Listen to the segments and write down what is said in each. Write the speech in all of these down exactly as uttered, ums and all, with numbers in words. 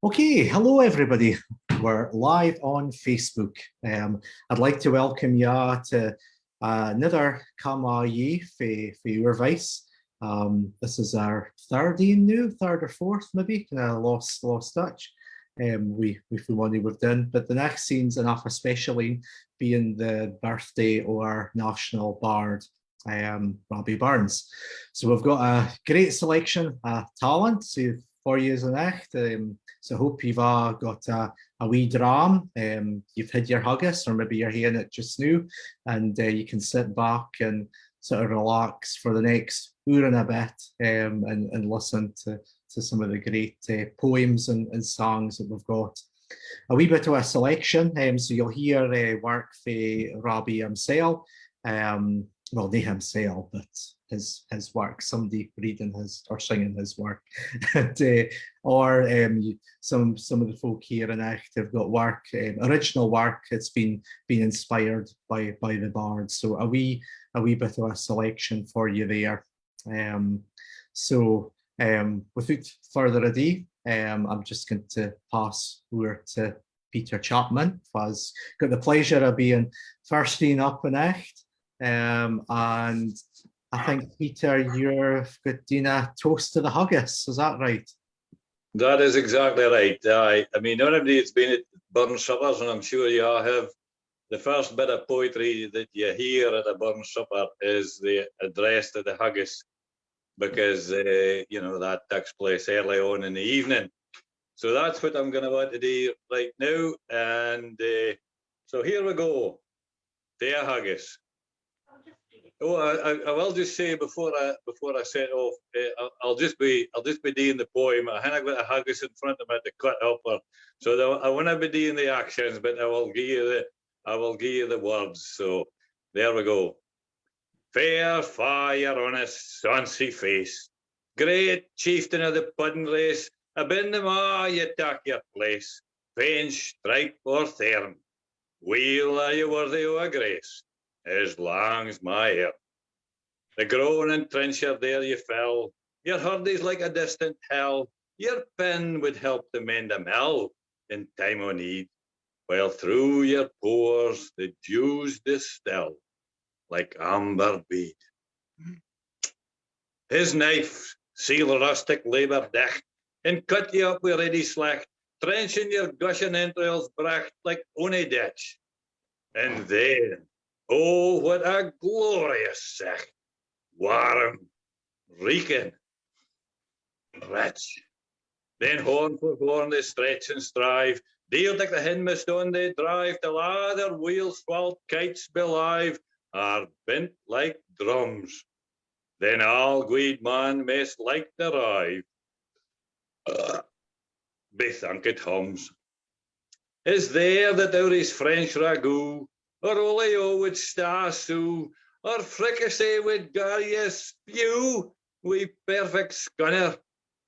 Okay, hello everybody. We're live on Facebook. Um, I'd like to welcome you to uh, another Come A Ye fae, fae Oorvice. Um, this is our third een now, third or fourth maybe, kind of lost, lost touch. Um, we, we feel money we've done, but the next een's an awfu special een, being the birthday of our national bard, um, Robbie Burns. So we've got a great selection of talent, so for you as an echt. Um, so I hope you've uh, got a, a wee dram. Um, you've had your haggis, or maybe you're hearing it just now, and uh, you can sit back and sort of relax for the next hour and a bit, um, and, and listen to, to some of the great uh, poems and, and songs that we've got. A wee bit of a selection, um, so you'll hear uh, work fae Robbie himself, um, well, nae himself, but his his work, somebody reading his or singing his work, and, uh, or um, some some of the folk here in echt have got work, um, original work that's been been inspired by by the bard. So a wee a wee bit of a selection for you there. Um, so um, without further ado, um, I'm just going to pass over to Peter Chapman, who's got the pleasure of being first een up in echt. Um, and I think, Peter, you've got deen a toast to the haggis, is that right? That is exactly right. Aye. I mean, nobody has been at Burn Suppers, and I'm sure you all have. The first bit of poetry that you hear at a Burn Supper is the address to the haggis, because uh, you know, that takes place early on in the evening. So that's what I'm going to want to do right now. And uh, so here we go. Tae a haggis. Oh, I, I, I will just say before I before I set off, uh, I'll, I'll just be I'll just be doing the poem. I haven't got a haggis in front of me to cut up, or so the, I won't be doing the actions, but I will give you the I will give you the words. So there we go. Fair fa your honest, sonsie face, great chieftain o the puddin race, abeen them aa ye tak your place, fence, stripe or thirn, weel are ye worthy o a grace, as lang's my hairn. The groanin trencher there ye fell, your hurdy's like a distant hill, your pin would help to mend a mill in time o need, while through your pores the dews distil like amber bead. His knife, seal rustic labour dicht, and cut ye up wi ready slecht, trenching your gushing entrails brecht like ony ditch. And then, oh, what a glorious sicht! Warm, reeking, rich. Then horn for horn they stretch and strive, deil like the hindmaist on they drive, till a' their weel swalt kites be live, are bent like drums. Then I'll gweed man maist like to rive, be thunkit hums. Is there that ower his French ragout, or olio would sta soo, or fricassee would gar ye spew, wi perfect scunner,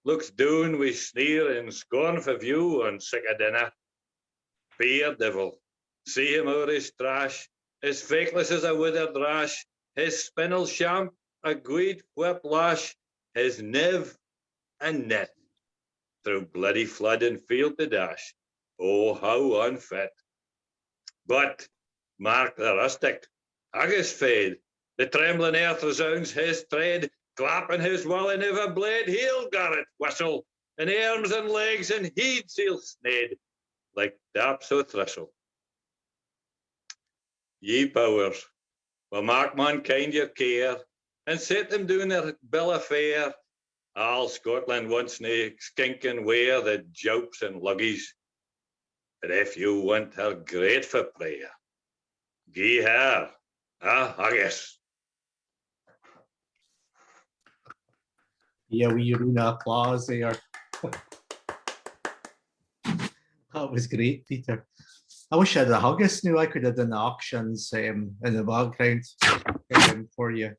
looks doon wi sneer and scorn for view on sic a dinner. Peer divil, see him ower his trash, as fakeless as a withered rash, his spindle shamp a gweed whip lash, his niv a nit, through bloody flood and field to dash. Oh, how unfit! But mark the rustic, haggis fed, the trembling earth resounds his tread, clapping his willie niv a blade, he'll gar it whistle, in arms and legs and heids he'll sned, like daps o thistle. Ye powers, will mak mankind your care, and set them doon their bill o fare. All Scotland wants nae skinking ware that jaups and luggies. But if you want her grateful prayer, gie her a haggis. Yeah, we round of applause there. That was great, Peter. I wish I had a haggis now. I could have done the actions um, in the background um, for you.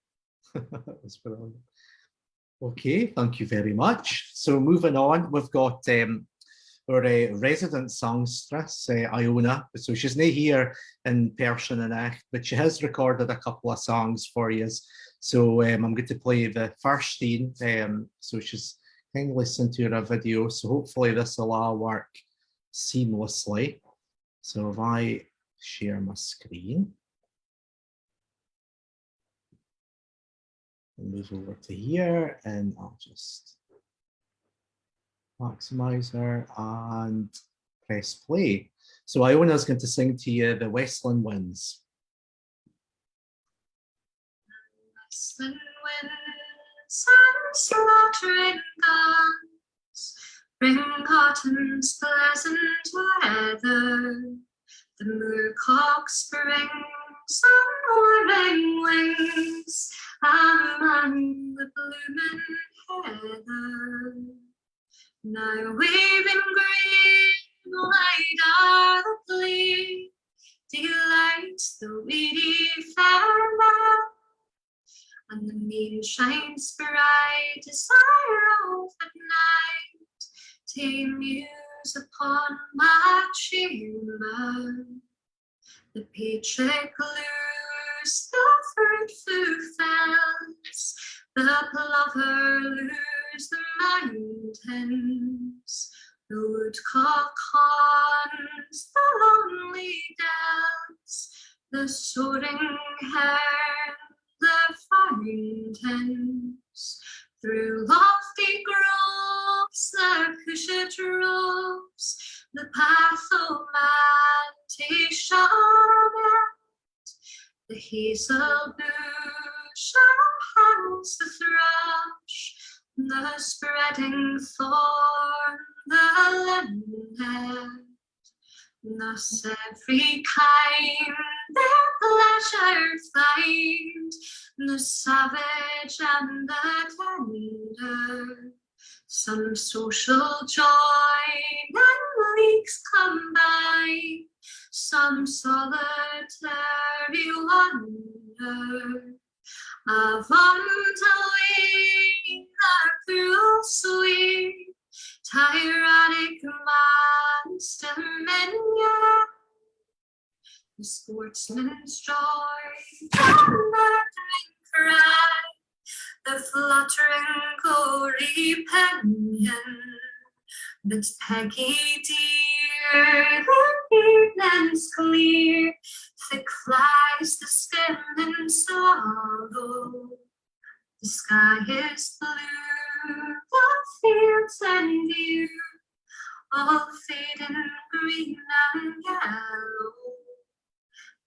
That was brilliant. Okay, thank you very much. So moving on, we've got um, our uh, resident songstress, uh, Iona. So she's nae here in person in echt, but she has recorded a couple of songs for you. So um, I'm going to play the first een. Um, so she's kindly listen to our video, so hopefully this will all work seamlessly. So if I share my screen and move over to here, and I'll just maximizer and press play. So Iona's going to sing to you the Westland Winds. Westland winds and slaughtering guns bring autumn's pleasant weather. The moorcock springs on roaring wings among the blooming heather. Now waving green, light are the play, delights the weary fair lad, and the moon shines bright as fire of at night, to muse upon my chamber. The peachick loos, the fruitfu fells, the plover loos, the mountains, the woodcock haunts the lonely dells, the soaring hern, the fountains, through lofty groves, the cushat roves, the path o man to Shawmut, the hazel bush that hangs the thrush, the spreading thorn, the linnet, thus every kind their pleasure find, the savage and the tender. Some social joy and leagues come by, some solitary wander. Avaunt away, the cruel sweep, tyrannic master minion, the sportsman's joy, the murdering cry, the fluttering gory pinion. But Peggy dear, the evening's clear, thick flies the skimming swallow. The sky is blue, the fields in view, all fading green and yellow.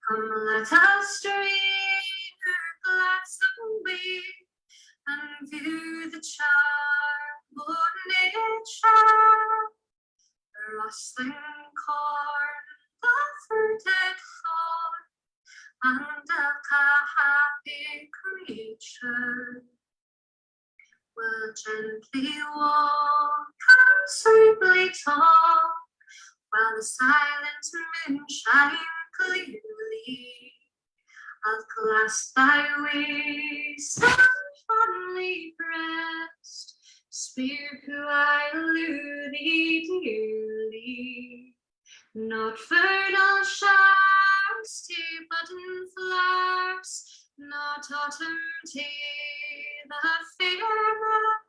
Come, let us dream our gladsome way and view the charm o nature. The rustling corn, the fruited thorn, and ilka happy creature will gently walk and sweetly talk, while the silent moon shine clearly. I'll clasp thy waist and fondly pressed, speir how I loo thee dearly. Not vernal showers to budding flowers, not autumn to the fair maid,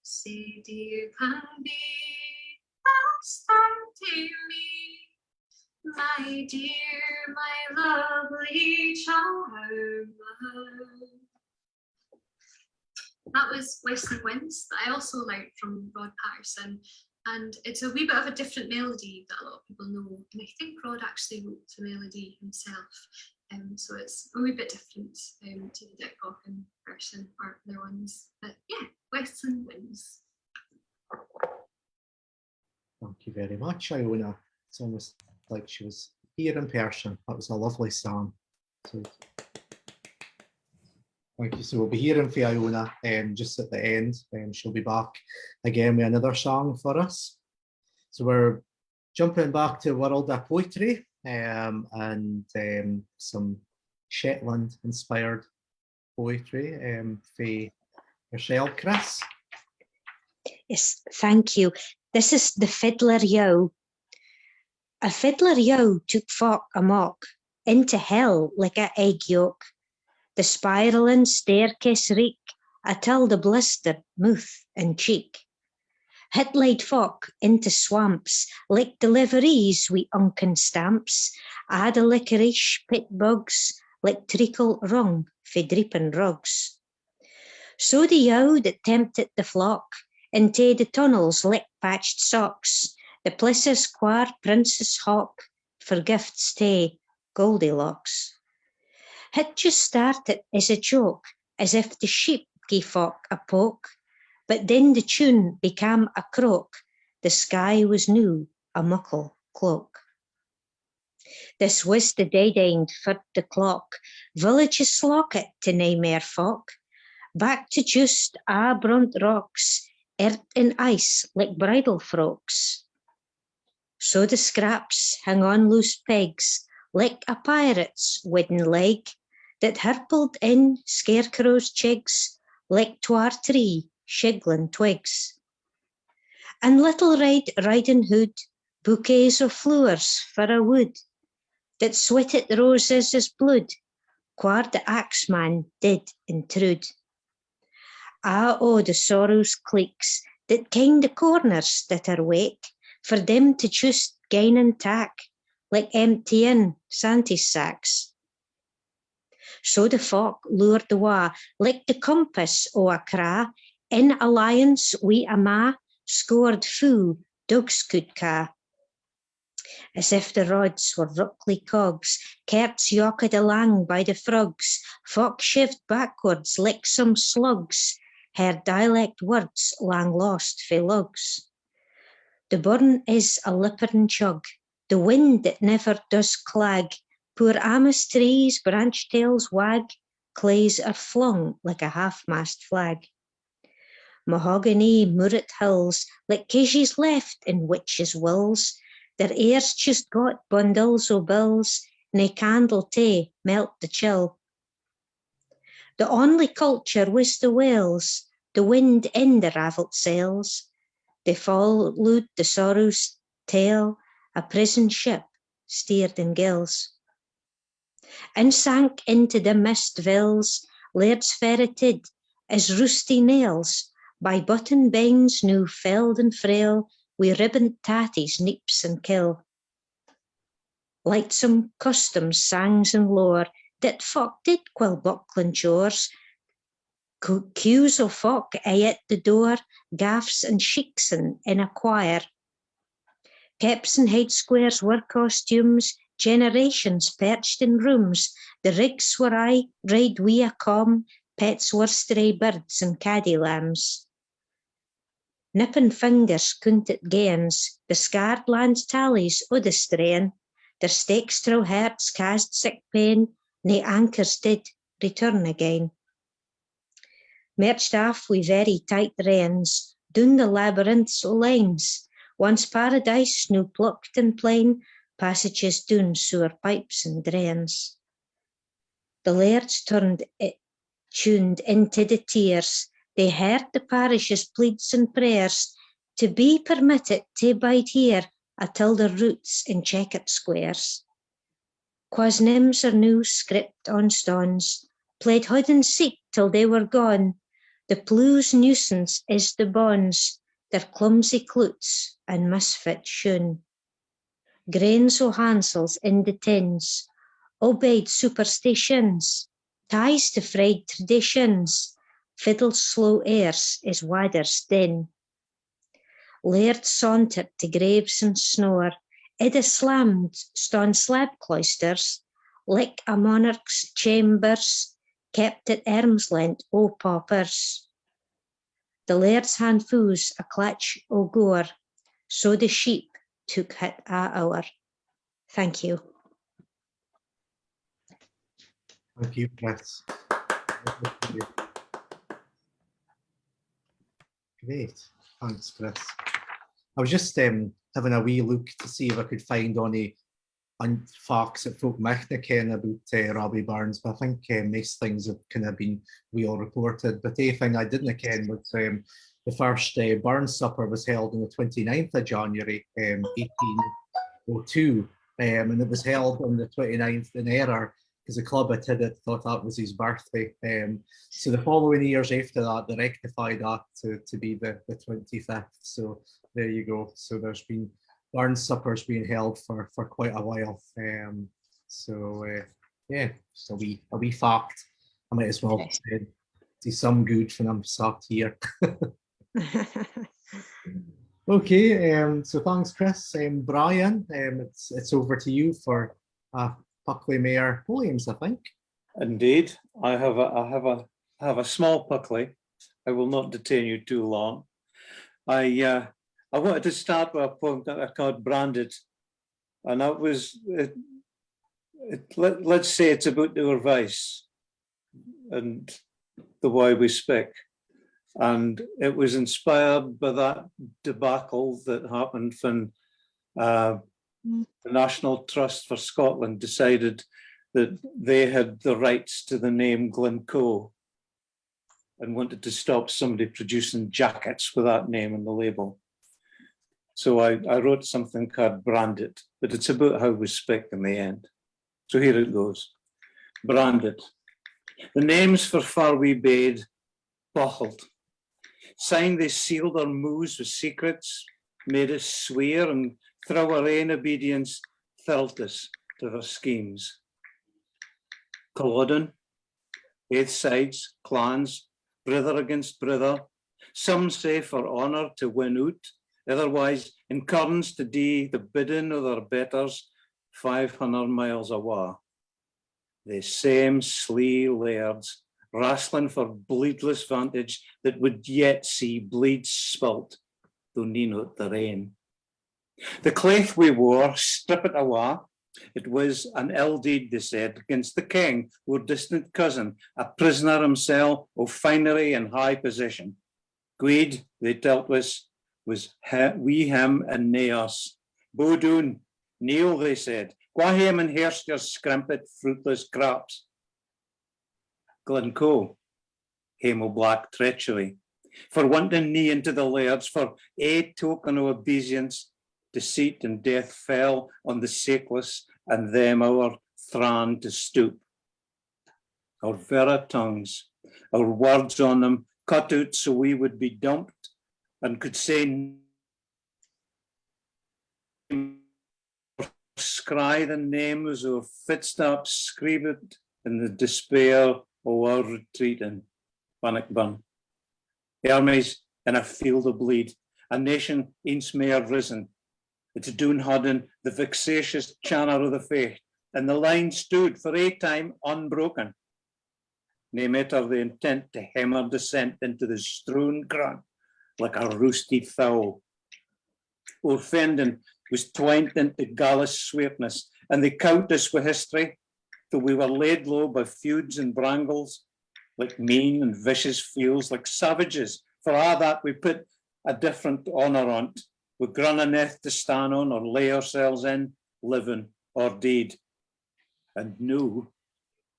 sae dear can be as thou to me, my dear, my lovely charmer. That was Westland Winds, that I also learnt from Rod Patterson, and it's a wee bit of a different melody that a lot of people know, and I think Rod actually wrote the melody himself, um, so it's a wee bit different, um, to the Dick Gaughan version or other ones, but yeah, Westland Winds. Thank you very much, Iona. It's almost like she was here in person. That was a lovely song. So, thank you. So we'll be hearing from Iona, um, just at the end. Um, she'll be back again with another song for us. So we're jumping back to the world of poetry, um, and, um, some Shetland-inspired poetry, um, fae yourself, Chris. Yes, thank you. This is The Fiddler Yow. A fiddler yow took folk amok, into hell like a egg yolk. The spiralin staircase reek, a tilled a blistered mouth and cheek. Hit laid folk into swamps like the liveries wi unken stamps, a the liquorish pit bugs like treacle wrung fae dreepin rugs. So the yow that temptit the flock, and tae the tunnels like patched socks, the places quar princes hawk for gifts tae Goldilocks. Hit just startit as a joke, as if the sheep gie folk a poke, but then the tune became a croak, the sky was noo a muckle cloak. This wis the dead end for the clock. Villages slockit tae nae mair folk. Back to just a brunt rocks, earth and ice like bridal frocks. So the scraps hung on loose pegs, like a pirate's wooden leg, that hirpled in scarecrow's chigs, like twar tree shigglin twigs. And little Red Riding Hood, bouquets o flowers for a wood, that sweatit roses as blood, quar the axeman did intrude. A o the sorrows cleeks, that ken the corners that are wake, for them to just gain and tak, like emptyin santy sacks. So the folk loored awa, like the compass o a craa, in alliance wi a ma, scoured foo dogs could ca. As if the rods were rookly cogs, cairts yawkit alang by the frogs, folk shived backwards like some slugs, heard dialect words lang lost fae lugs. The burn is a lippern chug, the wind that never does clag, poor amass trees branch tails wag, claes are flung like a half-mast flag. Mahogany murrit hills, like cages left in witches' wills, their heirs just got bundles o bills, nae candle tae melt the chill. The only culture wis the whales, the wind in the ravelt sails. They followed the sorrow's tale, a prison ship steered in gales. And sank into the mist vills, laird's ferreted as rusty nails, by button banes noo felled and frail, wi ribboned tatties, neeps and kill. Lightsome customs, sangs and lore, that folk did quil buckling chores, Cu-, queues o folk aye at the door, gaffs and sheiksin in a quire. Keps and heid squares were costumes, generations perched in rooms, the rigs were aye rade wi a calm, pets were stray birds and caddy lambs. Nippin fingers coontit gains, the scarred lands tallies o the strain, their stakes trow herts caused sic pain, nae anchors did return again. Merched aff wi very tight reins, doon the labyrinths o lines, once paradise, noo plucked and plain, passages doon sewer pipes and drains. The lairds turned it, tuned into the tears, they heard the parish's pleads and prayers to be permitted to bide here atil their roots in chequered squares. Quas nims are noo script on stones, played hide and seek till they were gone, the ploo's nuisance is the banes, their clumsy cloots and misfit shoon. Grains o hansels in the tins, obeyed superstitions, ties to fraid traditions, fiddle slow airs is wadders din. Laird sauntered to graves and snore, i the slammed stone slab cloisters, like a monarch's chambers, kept at arm's length o paupers. The laird's han foos a clutch o gore, so the sheep took hit a ower. Thank you. Thank you, Chris. Great. Thanks, Chris. I was just, um, having a wee look to see if I could find ony an facts that folk michtna ken aboot, eh, Robbie Burns, but I think, eh, maist things have kinda been weel reported. But ae thing I didna ken was, um, the first, eh, Burns Supper was held on the twenty-ninth of January, um, eighteen oh two, um, and it was held on the twenty-ninth in Earer, 'cause the club had hid it, thought that was his birthday. Um, so the following years after that, they rectified that to, to be the, the twenty-fifth. So there you go. So there's been Burns suppers being held for, for quite a while. Um, so, uh, yeah, just a wee, a wee fact. I might as well, yes, say, do some good when I'm sat here. Okay, um, so thanks, Chris. Um, Brian, um, it's, it's over to you for a Puckley Mair poems, I think. Indeed, I have a, I have a, I have a small puckley. I will not detain you too long. I, uh, I wanted to start with a poem that I called Branded, and that was, it, it, let, let's say it's about our voice and the way we speak. And it was inspired by that debacle that happened when, uh, the National Trust for Scotland decided that they had the rights to the name Glencoe and wanted to stop somebody producing jackets with that name on the label. So I, I wrote something called Branded, but it's about how we speak in the end. So here it goes. Branded. The names for far we bade, bottled. Syne they sealed our moos with secrets, made us swear, and through our ain obedience, thirled us to their schemes. Culloden, baith sides, clans, brither against brither, some say for honour to win oot, otherwise in kerns to dee the bidding o their betters five hunner miles awa. The same slee lairds, wrastling for bleedless vantage that would yet see bleed spilt, though neen oot their ain. The claith we wore, strippit awa, it was an ill deed, they said, against the king, oor distant cousin, a prisoner himsel o finery and high position. Gweed, they telt us, was he-, wi him and nae us. Bow doon, kneel, they said, gwa hame and hairst your scrimpit, fruitless craps. Glencoe, hame o black treachery, for wanting knee into the lairds, for ae token o obeisance, deceit and death fell on the sakeless and them ower thrawn to stoop. Our verra tongues, our words on them, cut oot so we would be dumped and could say scry the names o footsteps screebit in the despair o our retreating. Bannockburn. Armies in a field o bleed, a nation aince mair risen. It's doon-hodden the vexatious channer o the Fecht, and the line stood for ae time unbroken. Nae matter the intent to hammer descent into the strewn grun like a roosty fowl. Oor fending was twined into gallus sweerness, and they cowed us wi history, though we were laid low by feuds and brangles, like mean and vicious feels, like savages. For a' that we put a different honour on't, wi grun eneuch to stan on or lay oursels in, living or deid. And noo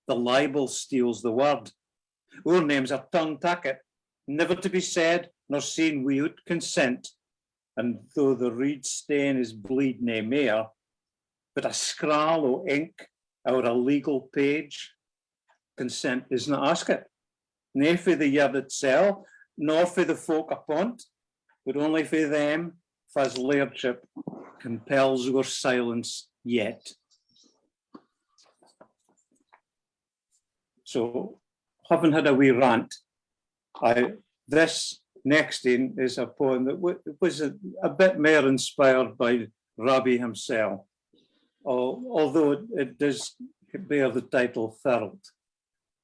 the libel steals the word. Oor names are tongue-tackit, never to be said nor seen wi'oot consent, and though the reid stain is bleed nae mair, but a scrawl o ink ower a legal page, consent isna askit, nae fae the yird itsel, nor fae the folk upon't, but only fae them fa's lairdship compels oor silence yet. So, having had a wee rant, I, this next een is a poem that w-, was a, a bit mair inspired by Robbie himsel, al-, although it, it does bear the title Thirled,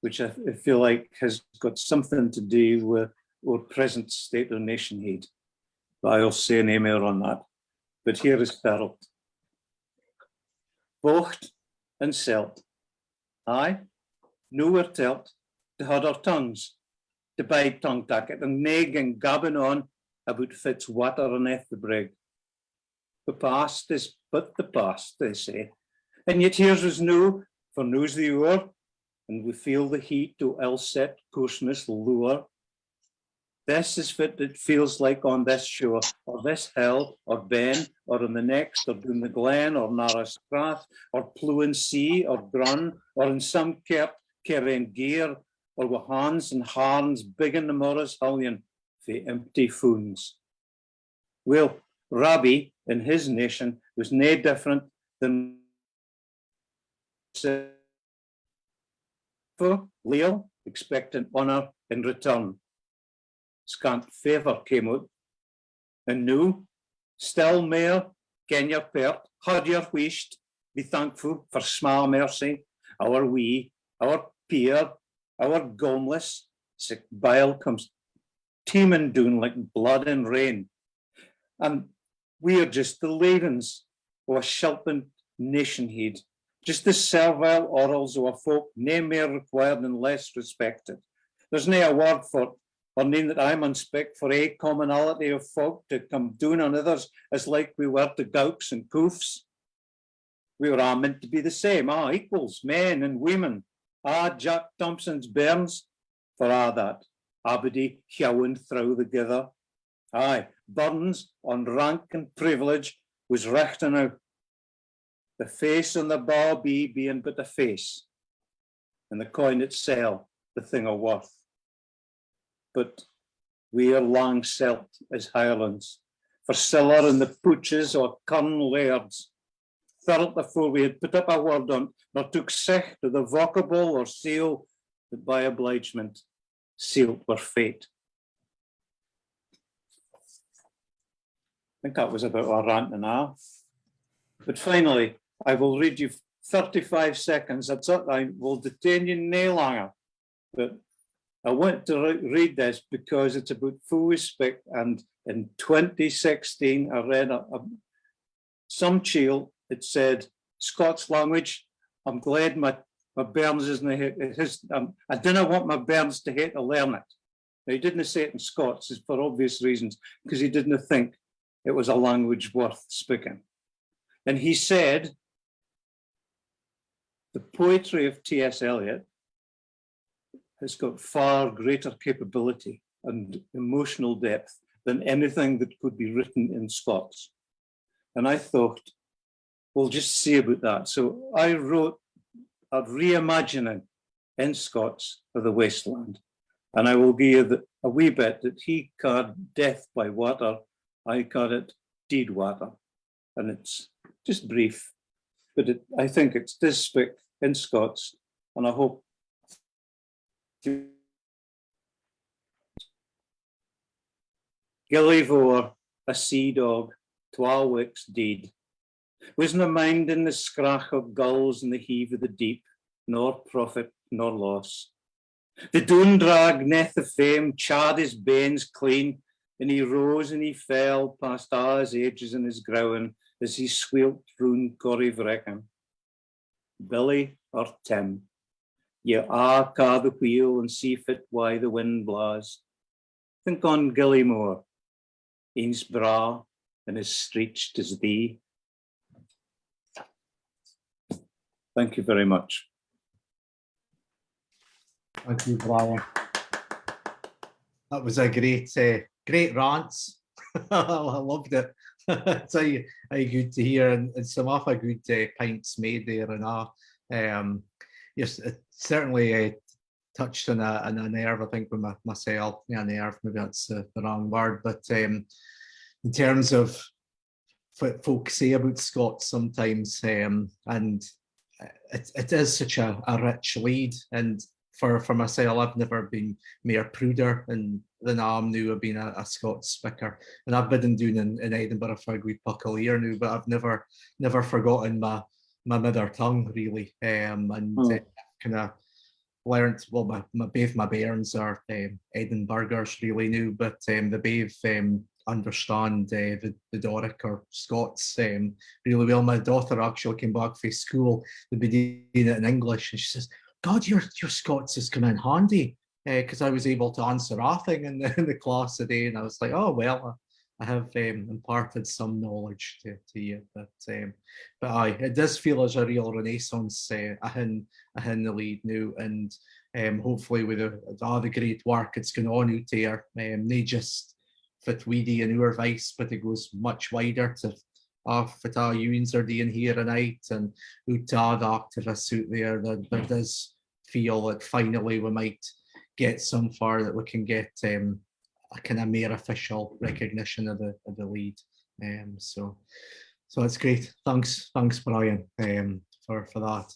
which I, I feel like has got something to do with our present state of nationhood. But I'll say nae mair on that. But here is Thirled. Bocht and selt. Aye, noo we're telt to haud our tongues, to bide tongue-tackit, and nae gang gabbing on aboot fit's watter aneth the brig. The past is but the past, they say, and yet here's us noo, for noo's the oor, and we feel the heat o ill-set coorseness lower. This is fit it feels like on this shore, or this hill, or ben, or on the next, or doon the glen, or narra strath, or plooin sea, or grun, or in some kirk carrying gear, or wi hands and harns biggin the morrow's hullion fae empty foons. Weel, Rabbie and his nation was nae different than for Leal, expecting honour in return. Scant favour came oot, and noo, still mair, ken your pert, haud your wheesht, be thankfu for sma mercy, our wee, our peer, our gaumless, sic bile comes teeming doon like blood and rain. And we're just the lavins o a shilpin nationheid, just the servile orrals o a folk nae mair required and less respected. There's nae a word for it, or nane that I maun spik for ae commonality o folk to come doon on others as like we were to gowks and coofs. We were a' meant to be the same, a' equals, men and women, a' Jack Thompson's bairns, for a' that, abody hewin throwe thegither. Aye, Burns on rank and privilege was richt enow. The face on the bawbee being but a face, and the coin itsel the thing o worth. But we're lang selt as hirelings, for siller in the pooches o a kern lairds, thirlt afore we had put up a word on't, nor took sicht o the vocable or seal that by obligement sealed wir fate. I think that was about a rant and a half. But finally, I will read you thirty-five seconds. That's it. I will detain you nae longer. But I want to re-, read this because it's about full respect. And in twenty sixteen, I read a, a, some chiel, it said, "Scots language, I'm glad my, my bairns isna ha-, his, um, I dinna want my bairns to hae to learn it." Now, he didna say it in Scots, is for obvious reasons, because he didna think it was a language worth speaking. And he said, "The poetry of T S Eliot has got far greater capability and emotional depth than anything that could be written in Scots." And I thought, we'll just see about that. So I wrote a reimagining in Scots of the wasteland. And I will gie you the, a wee bit that he ca'd death by water, I ca'd it deid water. And it's just brief, but it, I think it's this spik in Scots, and I hope Gilly Vore, a sea dog, twa weeks deid, wasna minding the scrach o gulls in the heave o the deep, nor profit nor loss. The doon drag neth o faem chawed his banes clean, and he rose and he fell past a' his ages and his growing as he squealed roon Corrie Vrecken. Billy or Tim, ye a' caw the wheel and see fit wey the wind blaws. Think on Gilly Moore, een's braw and as streeched as thee. Thank you very much. Thank you, Brian. That was a great, eh, great rant. I loved it. It's aye, aye good to hear, and, and some awfu' good, eh, pints made there and a'. Um, yes, it certainly, eh, touched on a, on a nerve, I think, with my, myself, yeah, a nerve, maybe that's the, the wrong word, but, um, in terms of what folk say about Scots sometimes, um, and it, it is such a, a rich lead, and for, for myself, I've never been mair prouder and, than I am noo of being a, a Scots speaker. And I've bidden doon in, in Edinburgh for a good puckle year noo, but I've never, never forgotten my, my mother tongue, really. Um, and, mm, uh, kind of learnt, well, my, my, both my bairns are, um, Edinburghers really noo, but, um, they both, um, understand, uh, the, the Doric or Scots, um, really well. My daughter actually came back fae school, they'd been doing it in English, and she says, "God, your, your Scots is coming in handy," because I was able to answer a'thing in the, in the class today, and I was like, "Oh, well, I have, um, imparted some knowledge to, to you, but, um, but aye, it does feel there's a real renaissance, uh, athin, athin the lead noo, and, um, hopefully with the, a' the great work that's going on oot there, um, nae just fit we do in oor voice, but it goes much wider to, uh, fit a' yous are doing here a night, and oot to a' the activists oot there, there, there does feel that finally we might get somewhere that we can get, um, a kind of more official recognition of the, of the lead. Um, so, so that's great. Thanks, thanks, Brian, um, for, for that.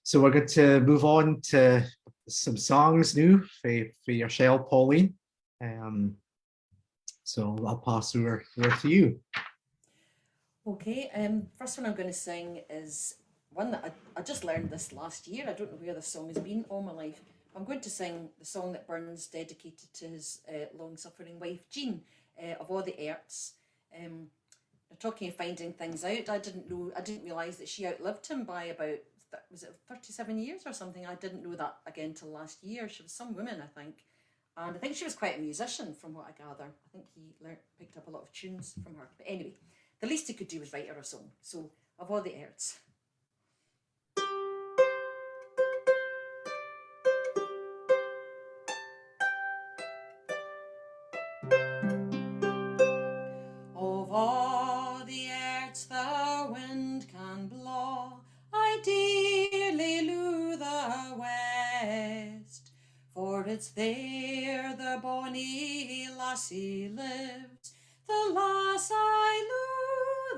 So we're going to move on to some songs now for, for yourself, Pauline. Um, so I'll pass over, over to you. Okay, um, first one I'm going to sing is one that I, I just learned this last year. I don't know where this song has been all my life. I'm going to sing the song that Burns dedicated to his, uh, long-suffering wife, Jean, uh, Of All the Earths. Um, now, talking of finding things out, I didn't know, I didn't realise that she outlived him by about, th-, was it thirty-seven years or something? I didn't know that again till last year. She was some woman, I think. And I think she was quite a musician, from what I gather. I think he learnt, picked up a lot of tunes from her. But anyway, the least he could do was write her a song. So, Of All the Earths. Of a' the earths the wind can blaw, I dearly loo the west, for it's there the bonnie lassie lives, the lass I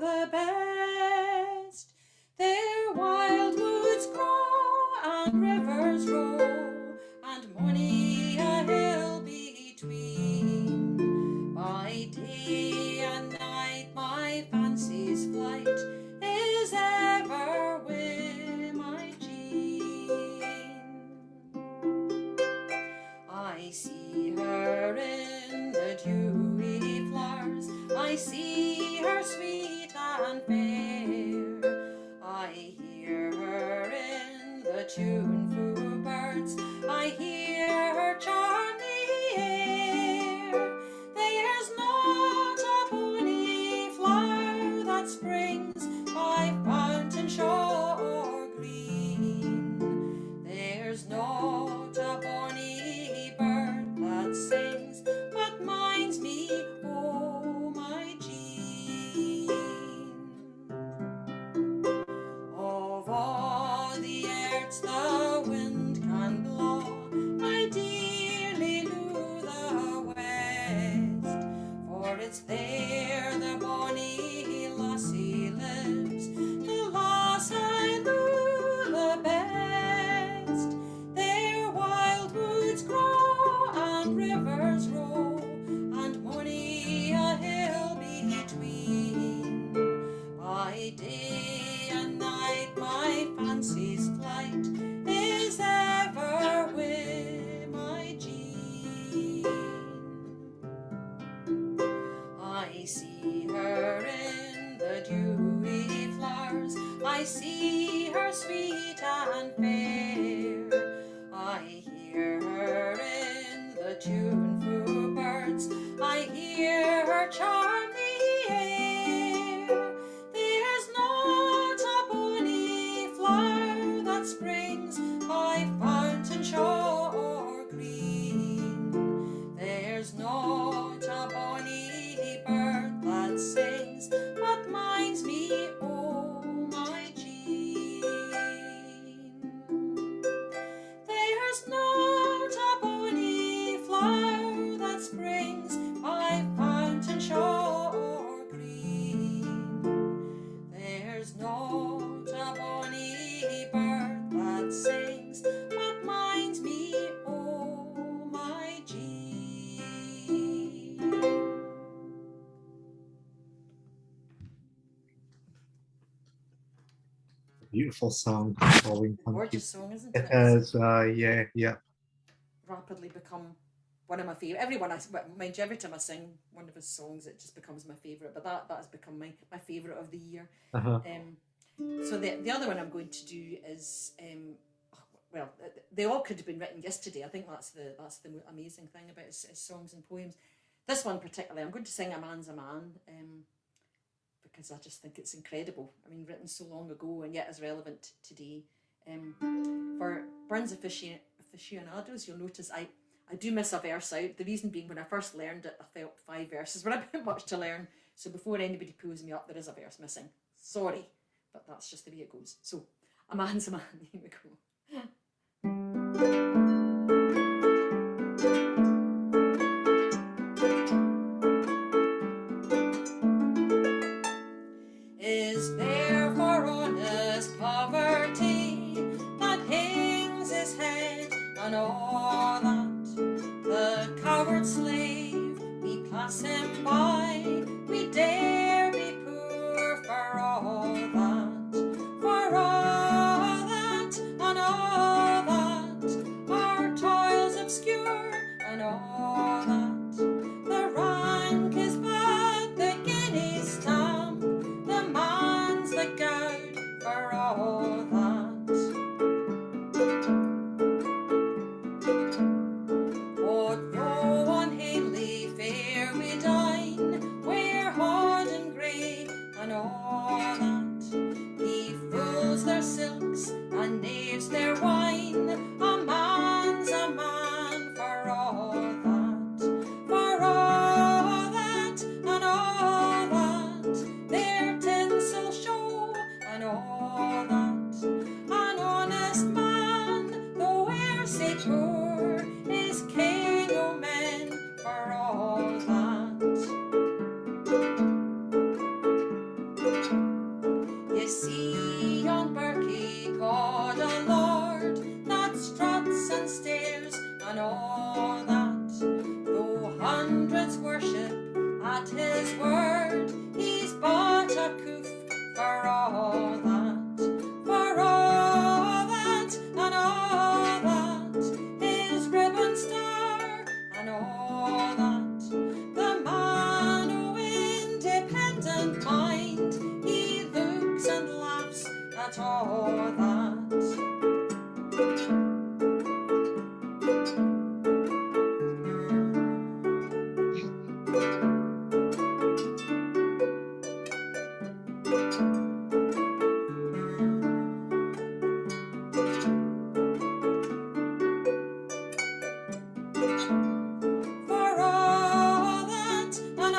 loo the best. There wild woods grow and rivers roll, and mony a hill between. By day and night my fancy's flight is ever wi my Jean. I see her in the dewy flowers, I see her sweet and fair. I hear her in the tuneful birds, I hear her charm the air. There's not a bonny flower that springs by fountain shaw or green. There's not a bonny bird that sings but minds me o my Jean. Of a' the earths the wind can blaw, I dearly loo the west, for it's there the bonnie lassie lives, the lass I loo the best. There wild woods grow and rivers roll, and mony a hill between. By day and night my fancy's flight is ever wi my Jean. I see her in the dewy flowers, I see her sweet and fair. I hear her in the tuneful birds, I hear her charm the air. There's not a bonny flower that springs by fountain shaw or green. There's not a bonny bird that sings but minds me o my Jean. There's not a bonny flower that springs by fountain shaw or green. There's not a bonny bird that sings but minds me o my Jean. Beautiful song, Pauline. Thank you. Gorgeous song, isn't it? It is, uh, yeah, yeah. Rapidly become one of my favourite. Everyone, I, mind you, every time I sing one of his songs, it just becomes my favourite. But that, that has become my, my favourite of the year. Uh-huh. Um, so the, the other one I'm going to do is, um, well, th-, they all could have been written yesterday. I think that's the, that's the mo-, amazing thing about his, his songs and poems. this one particularly, I'm going to sing A Man's a Man, um, because I just think it's incredible. I mean, written so long ago and yet as relevant today. Um, for Burns afici-, aficionados, you'll notice I, I do miss a verse out. The reason being, when I first learned it, I felt five verses were a bit much to learn. So before anybody pulls me up, there is a verse missing. Sorry, but that's just the way it goes. So, A Man's a Man, here we go. Is there for honest poverty that hangs his head and a' that? The coward slave, we pass him by, we dare be poor for a' that, for a' that and a' that, our toils obscure and a' that. The rank is but the guinea's stamp, the man's the gowd for a' that. What though on hamely fare we dine, wear haud and grey and a' that? He fools their silks and knaves their wine, a man's a man for a' that, for a' that and a' that, their tinsel show and a' that. An honest man, though e'er sae poor, is king o' men for a' that. Ye see yon birkie ca'd a lord, that struts and stares and a' that, though hundreds worship at his word, he's but a coof for a' that, for a' that and a' that, his ribbon star and a' that. The man o' independent mind, he looks and laughs at a' that. For a' that and a'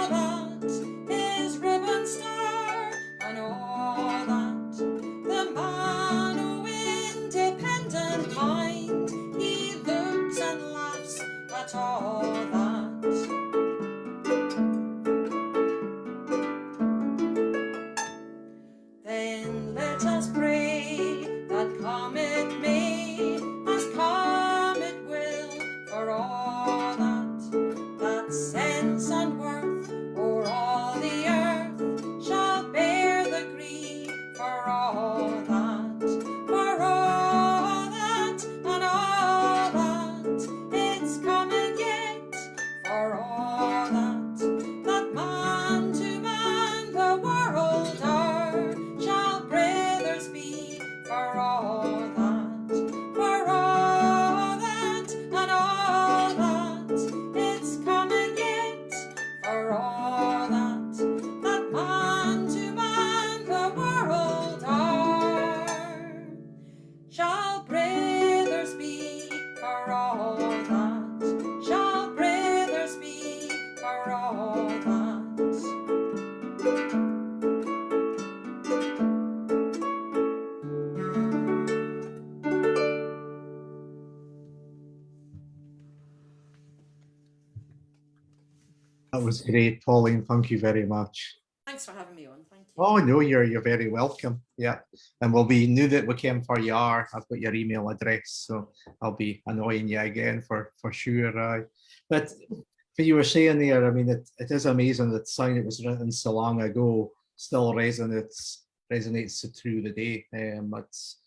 that, his ribbon star and a' that, the man o' independent mind, he looks and laughs at a' that. Then let us pray that come it may, as come it will, for a' that, that sense and worth o'er a' the earth shall bear the gree, for a' that, for a' that and a' that, it's coming yet, for a' that, that man to man the world ower shall brithers be, for a' that, for a' that and a' that, it's coming yet, for a' that, that man to man the world ower shall brithers be, for a' that, shall brithers be, for a' that. That was great, Pauline. Thank you very much. Thanks for having me on. Thank you. Oh no, you're you're very welcome. Yeah, and we'll be, now that we came for you are, I've got your email address, so I'll be annoying you again for for sure. Aye, but what you were saying there, I mean, it, it is amazing that something that was written so long ago still resonates resonates so through the day. Um, it's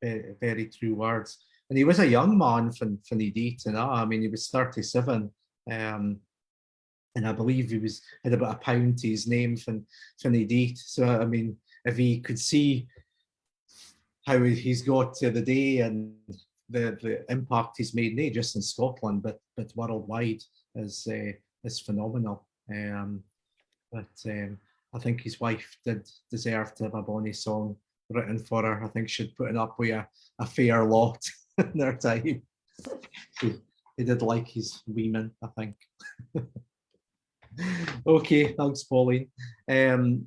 very, very true words. And he was a young man when when he died, you know. I mean, he was thirty-seven. Um, and I believe he was, had about a pound to his name when when he died. So I mean, if he could see how he's got to the day and the the impact he's made, not just in Scotland but but worldwide, is uh, is phenomenal. Um, but um, I think his wife did deserve to have a bonny song written for her. I think she'd put up with a, a fair lot in her time. He, he did like his women, I think. Okay, thanks, Pauline. Um,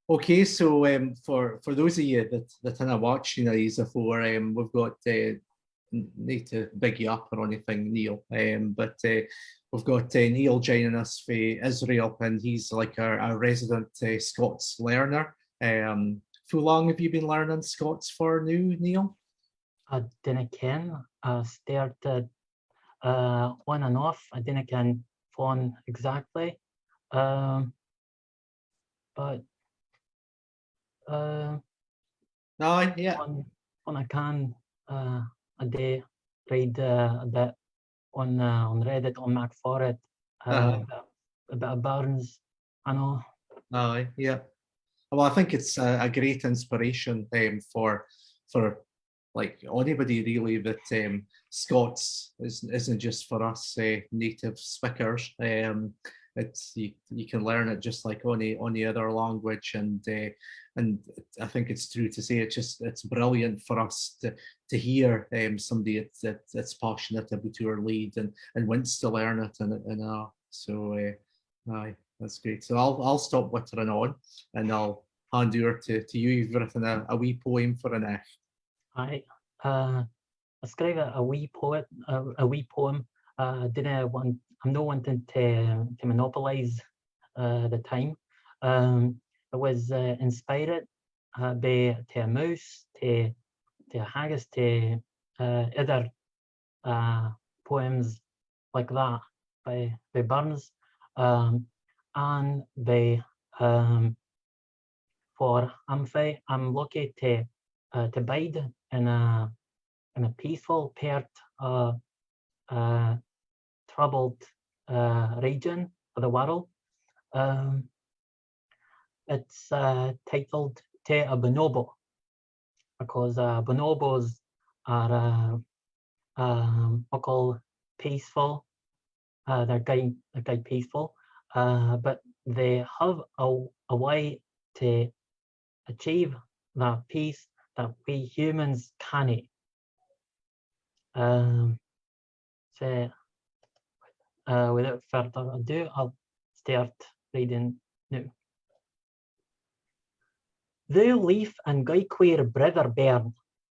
okay, so um, for for those of you that that haven't watched, you know, these before, um, we've got uh, need to big you up or anything, Neil. Um, but uh, we've got uh, Neil joining us for Israel, and he's like our, our resident uh, Scots learner. Um, how long have you been learning Scots for now, Neil? I dinna ken. I started uh, on and off. I dinna ken when exactly. Um, but uh, Aye, yeah. When, when I can, uh, I do read uh, a bit on uh, on Reddit, on Mac for it, uh, uh-huh. a, bit, a bit of Burns, I know. Aye, yeah. Well, I think it's a, a great inspiration um, for for like anybody really, but um, Scots is, isn't just for us uh, native speakers. Um, it's you, you can learn it just like any any other language, and uh, and I think it's true to say it's just it's brilliant for us to to hear um, somebody that, that that's passionate about our lead and and wants to learn it and and uh, so uh, aye, that's great. So I'll I'll stop wittering on and I'll hand over to, to you. You've written a, a wee poem for an Aye. Uh, I scrive a, a wee poet, a, a wee poem. Uh, didn't want, I'm not wanting to, to monopolise uh, the time. Um, it was uh, inspired uh, by to a moose, to to a haggis, to uh, other uh, poems like that by by Burns, um, and by um, for I'm fi- I'm lucky to uh, to bide in a in a peaceful part of uh, troubled uh, region of the world. Um, it's uh, titled Te a Bonobo because uh, bonobos are uh, um, muckle peaceful. Uh, they're quite, they're quite peaceful, uh, but they have a, a way to achieve that peace that we humans cannae. Um, so, uh, without further ado, I'll start reading now. Thou leaf and gey queer brither bairn,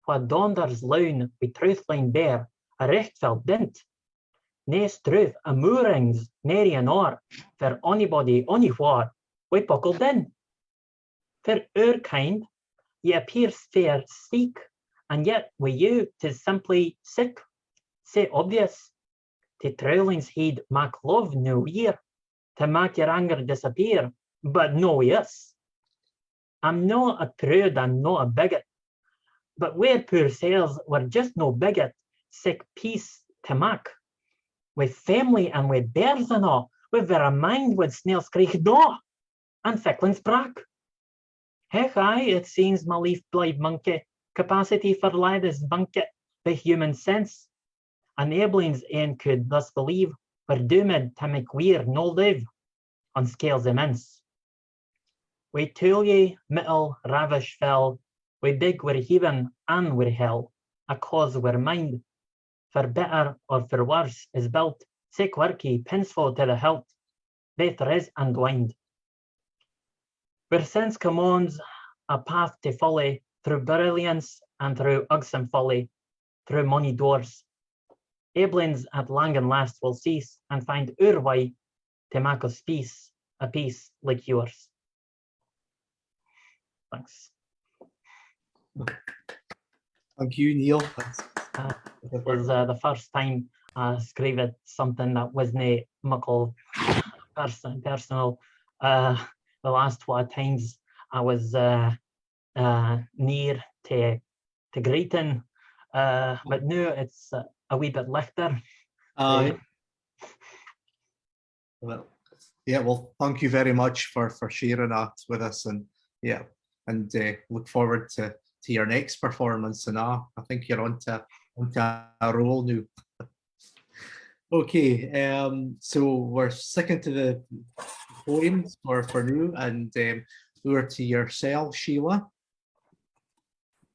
wha daunders loun wi trowthline bare, a recht fell dint. Nae struth a moorings nary an oar, for onybody onywhaur, wi puckle din. For oor kind, ye appear fair seek, and yet wi you 'tis simply sick, sae obvious. Tae trowlings he'd mak love no weir, tae mak your anger disappear, but no wi us. I'm no a prude and no a bigot, but wir poor sels were just no bigot sic peace tae mak. Wi family and wi bairns and a', wi verra mind wad snail screech daw, and ficklins brak. Hech aye, it seems my leaf-blithe monkey capacity for lad is bunkit by human sense, and aiblins ane could thus believe we're doomed tae mak weir no live on scales immense. We toolie mittle ravish fell, we big wir heaven and wir hell, a cause wir mind, for better or for worse, is built, sic wirky, pensful tae the hilt, baith res and wind. Wir sense commands a path tae folly, through brilliance and through ugsome folly, through mony doors. Aiblins at lang and last will cease and find oor wey tae mak us peace, a peace like yours. Thanks. Thank you, Neil. That's Uh, it was uh, the first time I scrived something that wasnae muckle pers- personal. Uh, the last twa times I was uh, uh, near to to greeting, uh, but noo it's uh, a wee bit lichter. Aye. Uh, Well, yeah, well, thank you very much for for sharing that with us, and yeah, and uh, look forward to to your next performance. And uh, I think you're on to on to a roll now. Okay, um, so we're sticking to the poems for, for now, and, um, over to yourself, Sheila.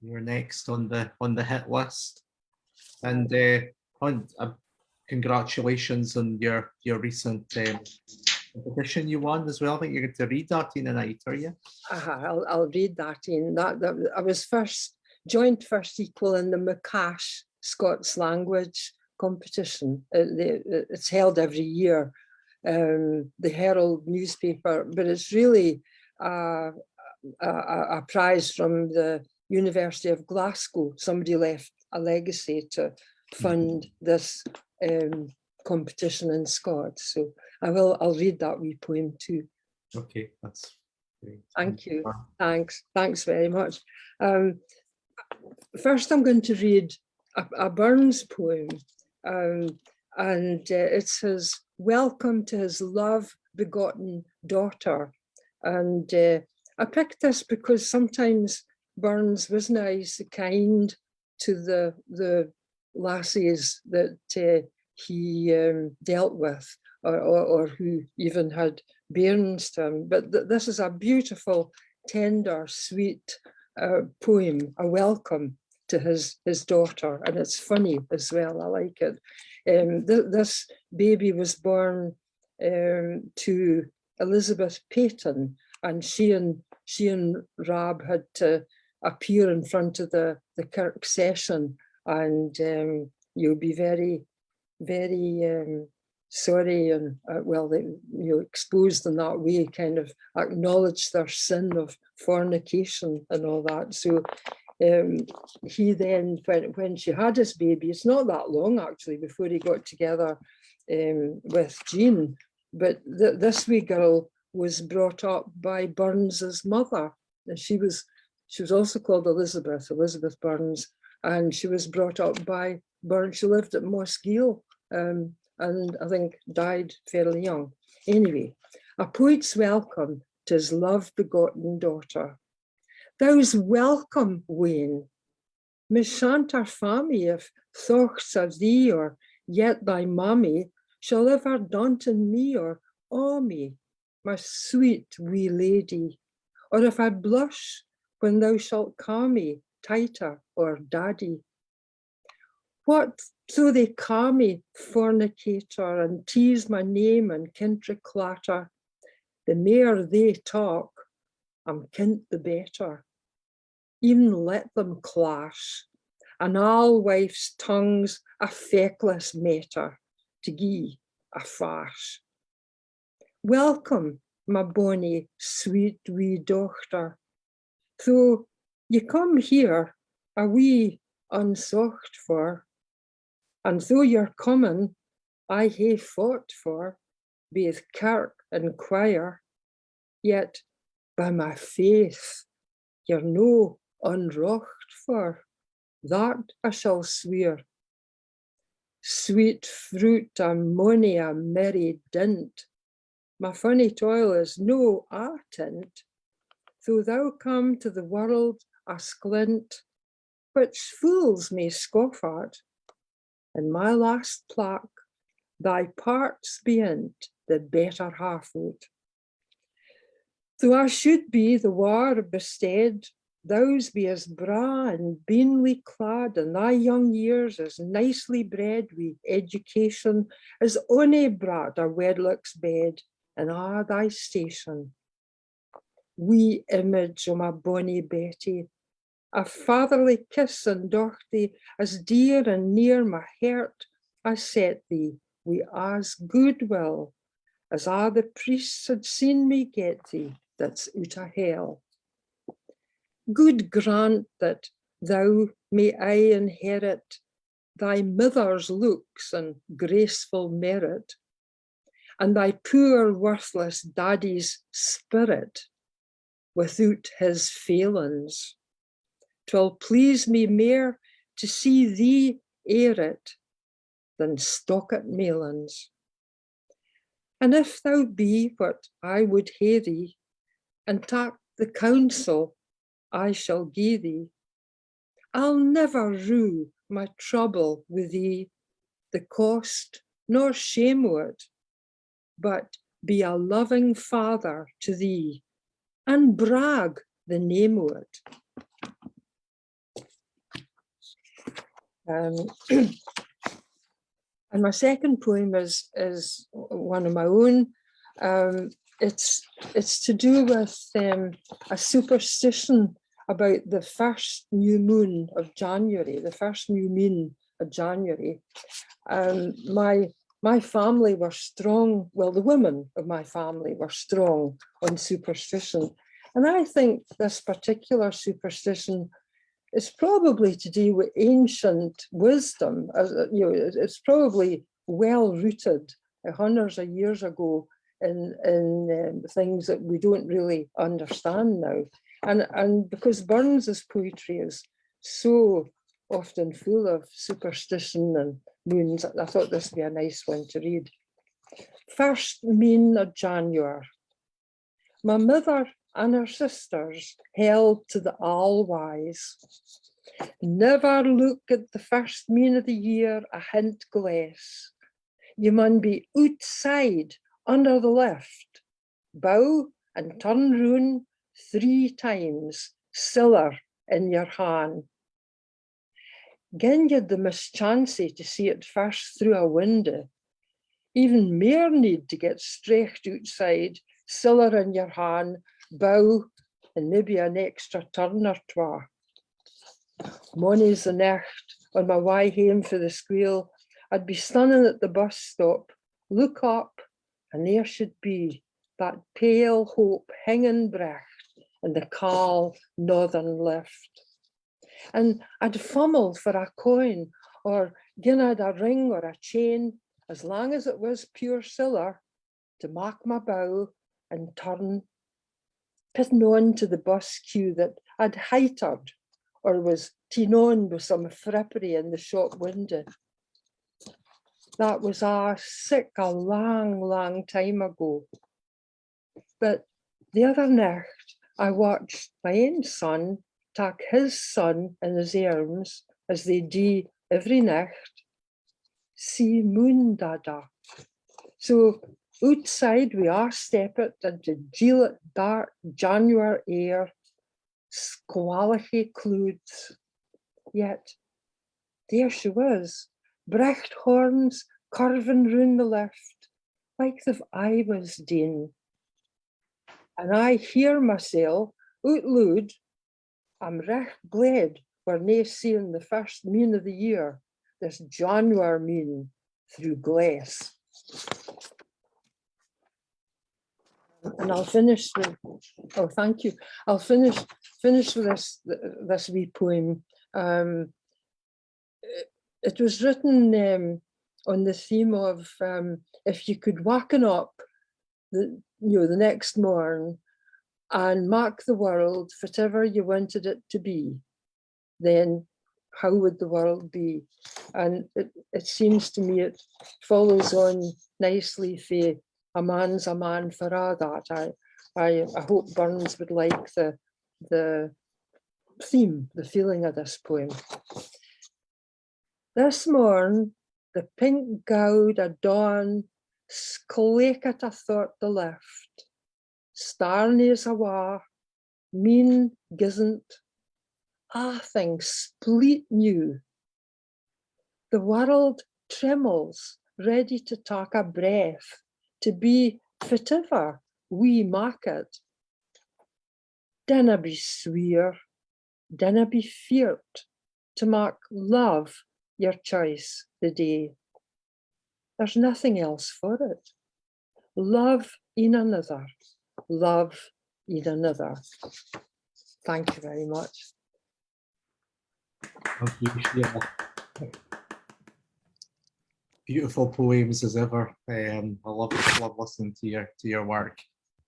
You're next on the, on the hit list. And, uh, on, uh, congratulations on your, your recent, um, competition you won as well. I think you're going to read that in a night, are you? Uh-huh, I'll, I'll read that in. That, that, I was first, joint first equal in the McCash Scots language competition. Uh, the, uh, it's held every year. Um, the Herald newspaper, but it's really a, a, a, a prize from the University of Glasgow. Somebody left a legacy to fund this, um, competition in Scots. So I will, I'll read that wee poem too. Okay, that's great. Thank you. Thanks. Thanks very much. Um, first, I'm going to read a, a Burns poem, um, and, uh, it's his welcome to his love begotten daughter. And, uh, I picked this because sometimes Burns wasna aye so kind to the, the lassies that, uh, he, um, dealt with, or, or, or who even had bairns to him. But th-, this is a beautiful, tender, sweet, uh, poem, a welcome to his, his daughter, and it's funny as well. I like it. Um, th-, this baby was born, um, to Elizabeth Peyton, and she and, she and Rab had to appear in front of the, the kirk session, and, um, you'll be very, very, um, sorry, and, uh, well, they, you know, exposed in that way, kind of acknowledged their sin of fornication and all that. So, um, he then, when, when she had his baby, it's not that long actually before he got together, um, with Jean. But th-, this wee girl was brought up by Burns's mother, and she was, she was also called Elizabeth, Elizabeth Burns, and she was brought up by Burns. She lived at Mossgiel, um, and I think died fairly young. Anyway, a poet's welcome to his love begotten daughter. Thou's welcome, wean. My shanter fa me if thochts o thee or yet thy mammie shall ever daunten me or awe me, my sweet wee lady, or if I blush when thou shalt ca me titer or daddy. What though they ca me fornicator and tease my name and kintry clatter, the mair they talk, I'm kint the better. E'en let them clash, an aul wifes' tongue's a feckless maitter to gie a fash. Welcome, my bonnie, sweet wee dochter. Though ye come here a wee unsocht for, and though your comin I hae fought for, baith kirk and quire, yet by my faith you're no unrocht for, that I shall sweer. Sweet fruit o mony a merry dint, my funny toil is no a tint, though thou come to the world a sklint, which fools may scoff at, and my last plack, thy parts be in't the better half o't. Though I should be the waur bestead, thou's be as braw and beenly clad, and thy young years as nicely bred wi education as ony brat o wedlock's bed in a' thy station. Wee image o my bonnie Betty, a fatherly kiss and dochtie as dear and near my heart, I set thee wi as good will as a' the priests had seen me get thee that's oot o hell. Good grant that thou may aye inherit thy mither's looks and graceful merit, and thy poor worthless daddie's spirit withoot his failins. 'Twill please me mair to see thee airit than stockit mailins. And if thou be what I would hae thee, and tak the counsel I shall gie thee, I'll never rue my trouble wi thee, the cost nor shame o't, but be a loving father to thee, and brag the name o't. Um, and my second poem is, is one of my own. Um, it's, it's to do with, um, a superstition about the first new moon of January, the first new moon of January. Um, my, my family were strong, well, the women of my family were strong on superstition. And I think this particular superstition is probably to do with ancient wisdom. As, uh, you know, it's, it's probably well rooted, uh, hundreds of years ago in, in, um, things that we don't really understand now. And, and because Burns's poetry is so often full of superstition and moons, I thought this would be a nice one to read. First meen o Januar. My mither and her sisters held to the aul wyes. Never look at the first meen o the year ahint glass. Ye maun be ootside under the lift, bow and turn roon three times, siller in your han. Gin ye'd the mischancy to see it first through a windae, even mair need to get strecht ootside, siller in your han, bow, and maybe an extra turn or twa. Mony's the nicht, on my wey hame fae the squeel, I'd be stannin at the bus stop, look up, and there should be that pale hope hingin brecht in the caul northern lift. And I'd fummle for a coin, or gin I'd a ring or a chain, as lang as it wis pure siller, to mak my bow and turn, pitten on to the bus queue that I'd hytered, or wis teen on wi some frippery in the shop windae. That wis a sic a lang, lang time ago. But the other nicht I watched my ain son tak his son in his airms, as they dee every nicht, see moon dada. So ootside we aa steppit into jeelit dark Januar air, squalachy cloods. Yet there she wis, brecht horns curvin roon the lift, like they've aywis deen. And I hear mysel oot lood, I'm recht glad we're nae seein the first meen o the year, this Januar meen, through glass. And I'll finish with, oh, thank you. I'll finish, finish with this, this wee poem. Um, it, it was written, um, on the theme of, um, if you could waken up the, you know, the next morn and mak the world fitever you wanted it to be, then how would the world be? And it, it seems to me it follows on nicely fae a man's a man for a' that. I, I, I hope Burns would like the, the theme, the feeling of this poem. This morn, the pink gowd o dawn sklaikit athwart the lift, starnie as awa, meen gizzent, aathing spleet new. The world tremmels, ready to tak a breath, to be fitever we mak it. Dinna be sweer, dinna be feart to mak love your choice the day. There's nothing else for it. Love een another, love een another. Thank you very much. Thank you, Sheila. Beautiful poems as ever. Um, I love, love listening to your, to your work.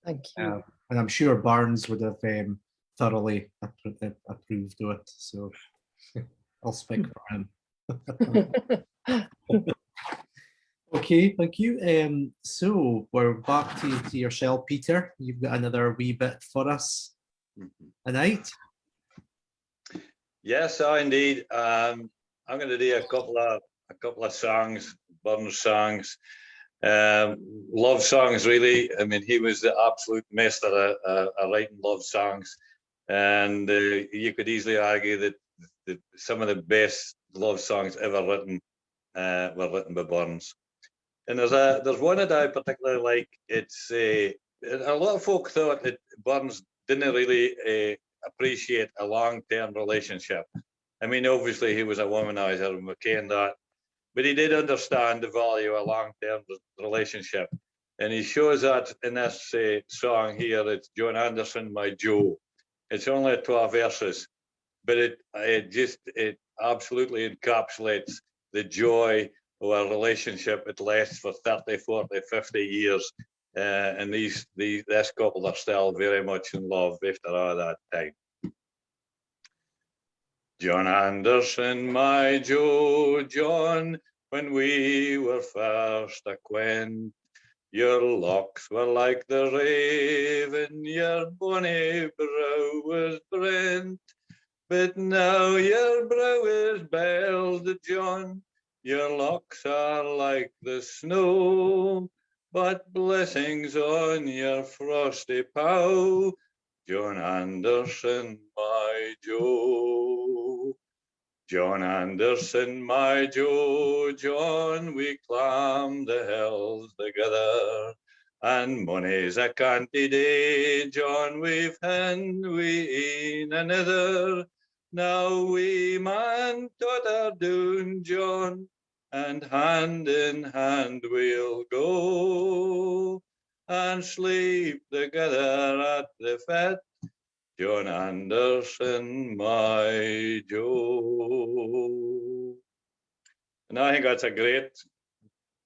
Thank you. Um, and I'm sure Burns would have, um, thoroughly appro-, approved of it. So I'll speak for him. Okay, thank you. Um, so we're back to, to yourself, Peter. You've got another wee bit for us tonight. Yes, I indeed. Um, I'm gonna do a couple of, a couple of songs Burns songs. Um, love songs, really. I mean, he was the absolute master of, of, of writing love songs, and uh, you could easily argue that, that some of the best love songs ever written uh, were written by Burns. And there's a there's one that I particularly like. It's uh, a lot of folk thought that Burns didn't really uh, appreciate a long-term relationship. I mean, obviously he was a womanizer, and we ken that, but he did understand the value of a long-term relationship, and he shows that in this uh, song here. It's John Anderson, My Joe. It's only twelve verses, but it it just it absolutely encapsulates the joy of a relationship that lasts for thirty, forty, fifty years. Uh, and these, these this couple are still very much in love after all that time. John Anderson, my Joe, John, when we were first acquaint, your locks were like the raven, your bonny brow was brent, but now your brow is belled, John, your locks are like the snow, but blessings on your frosty pow, John Anderson, my Joe. John Anderson, my Joe, John, we clamb the hills thegither, and mony's a canty day, John, we've heen wi een anither. Now we maun totter doon, John, and hand in hand we'll go, and sleep thegither at the fit, John Anderson, my Joe. And I think that's a great,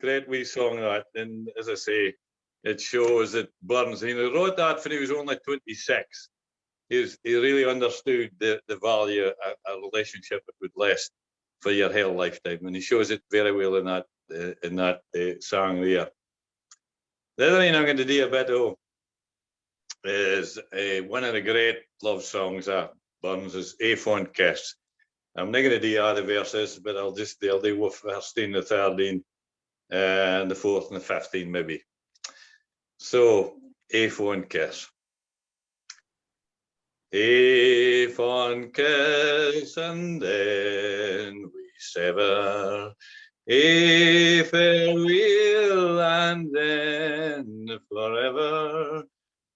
great wee song that. And as I say, it shows that Burns, he wrote that when he was only twenty-six. He was, he really understood the, the value of a relationship that would last for your whole lifetime, and he shows it very well in that uh, in that uh, song there. The other thing I'm going to do a bit of is uh, one of the great love songs of Burns is A Fond Kiss. I'm not going to do all the verses, but I'll just I'll do thirteen, the thirteen, and the fourth and the fifteen maybe. So, A Fond Kiss. A fond kiss and then we sever, a fareweel and then forever.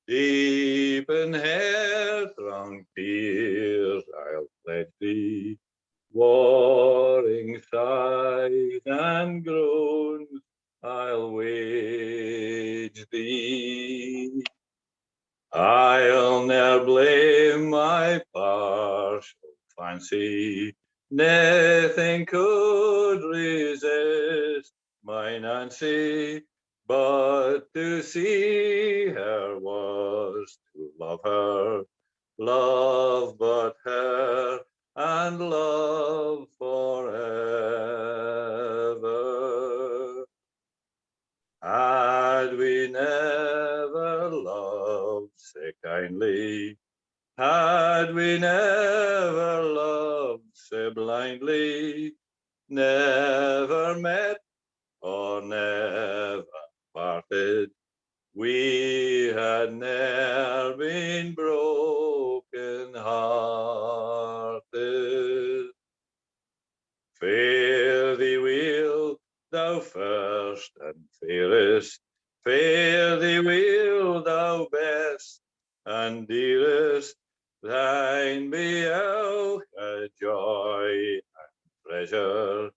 Deep in her thrang tears I'll pledge thee, warring sighs and groans I'll wage thee. I'll ne'er blame my partial fancy, naething could resist my Nancy, but to see her was to love her, love but her, and love for ever. Had we never loved sae kindly, had we never loved sae blindly, never met or never parted, we had ne'er been broken hearted. Fare thee weel, thou first and fairest, fare thee weel, thou best and dearest, thine be ilka joy and pleasure,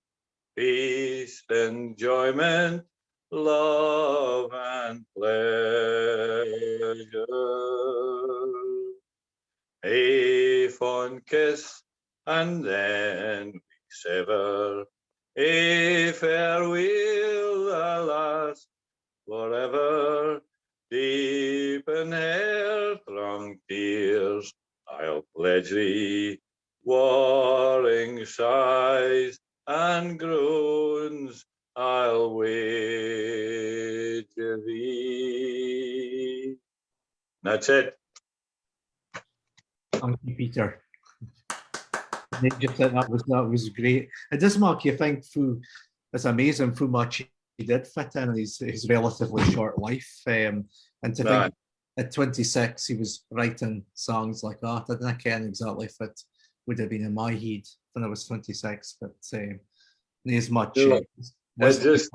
peace, enjoyment, love and pleasure. A fond kiss and then we sever, a fareweel, alas, forever. Deep in her thrang tears I'll pledge thee, warring sighs and groans I'll wage thee. That's it. Thank you, Peter. I just thought that was that was great. It does make you think through it's amazing how much he did fit in in his, his relatively short life. Um, and to think at twenty-six he was writing songs like that. I dinna ken exactly if it would have been in my head when I was twenty-six, but um, nae as much. Sure. Eh, it just,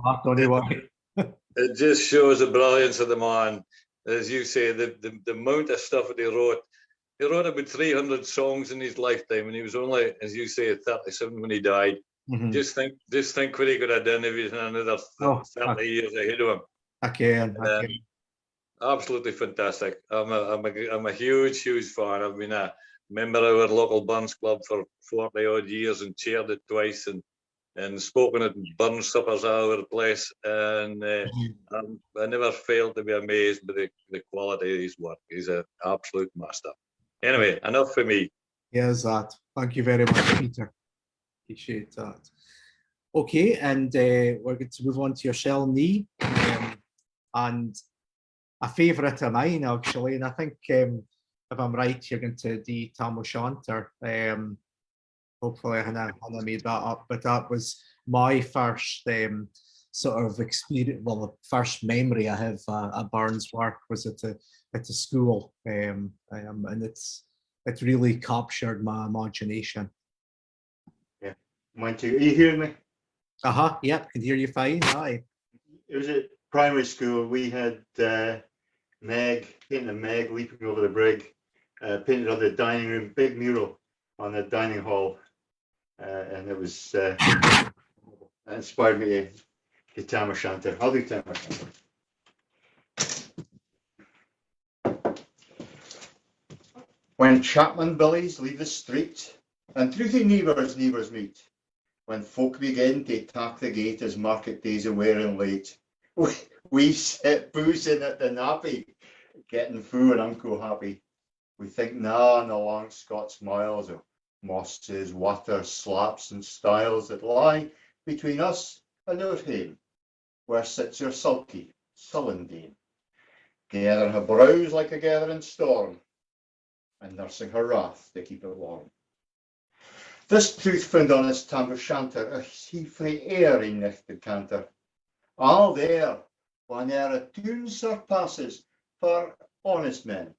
it just shows the brilliance of the man. As you say, the, the, the amount of stuff that he wrote. He wrote about three hundred songs in his lifetime, and he was only, as you say, thirty-seven when he died. Mm-hmm. Just think, just think what he could have done if he's another th- oh, thirty I, years ahead of him. I can, I um, can. Absolutely fantastic. I'm a, I'm a, I'm a huge, huge fan. I've been a member of our local Burns Club for forty odd years and chaired it twice and, and spoken at Burns suppers all over the place. And uh, mm-hmm. I never failed to be amazed by the, the quality of his work. He's an absolute master. Anyway, enough for me. Here's that. Thank you very much, Peter. Appreciate that. Okay, and uh, we're going to move on to yoursel, Neve. Um, and a favourite of mine, actually, and I think um, if I'm right, you're going to do Tam O'Shanter. Um, hopefully I haven't, haven't made that up, but that was my first um, sort of experience, well, the first memory I have uh, of Burns' work was at a, at a school, um, um, and it's, it's really captured my imagination. Yeah, mine too. Are you hearing me? Uh-huh, yep, can hear you fine, aye. It was at primary school. We had uh, Meg, painting of Meg leaping over the brig, uh, painted on the dining room, big mural on the dining hall. Uh, and it was, uh, it inspired me to, to Tam O'Shanter. I'll do Tam O'Shanter. When chapmen billies leave the street, and drouthy neebours neebours meet, when folk begin to tak the gate as market days are wearing late, we, we sit boozing at the nappy, getting fou and unco happy. We think na on the lang Scots miles o mosses, watters, slaps and stiles that lie between us and our hame, where sits our sulky, sullen dame, gathering her brows like a gathering storm, and nursing her wrath to keep it warm. This truth found honest Tam O'Shanter, a sea frae air he nicht did canter. All there, whane'er a toon surpasses for honest men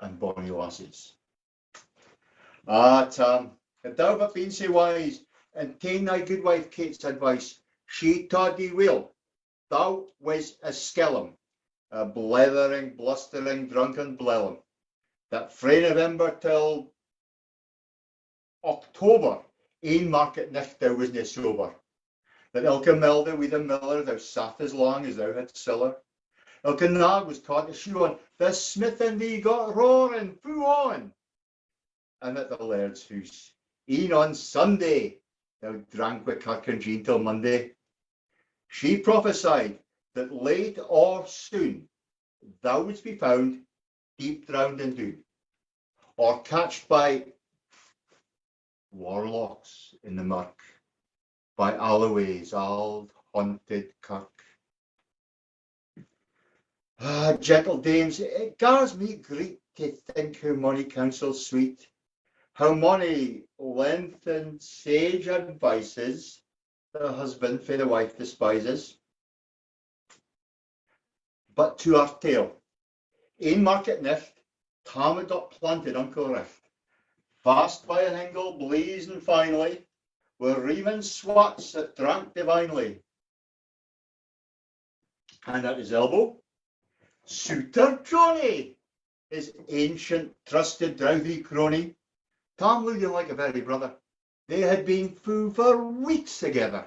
and bonny lasses. Ah, Tam, had thou but been sae wise, and ta'en thy guidwife Kate's advice, she taught thee weel, thou was a skellum, a blethering, blustering, drunken blellum, that frae November till October, ain market nicht thou wasna sober. That ilka melder wi the miller thou sat as lang as thou had siller. Ilka nag was taught to shoe on, the smith in thee got roaring fou on. And at the laird's hoose, e'en on Sunday, thou drank wi kirk and jean till Monday. She prophesied that late or soon thou wouldst be found deep drowned in doon, or catched by warlocks in the mirk, by Alloway's auld haunted kirk. Ah, gentle dames, it gars me greet to think how mony counsels sweet, how mony lengthened sage advices the husband fae the wife despises. But to our tale. Ain market nicht, Tam had got planted unco richt, fast by an ingle bleezing finely, wi reamin swats that drank divinely. And at his elbow, Sooter Johnny, his ancient trusted drouthy crony. Tam looked him like a very brother. They had been fou for weeks thegither.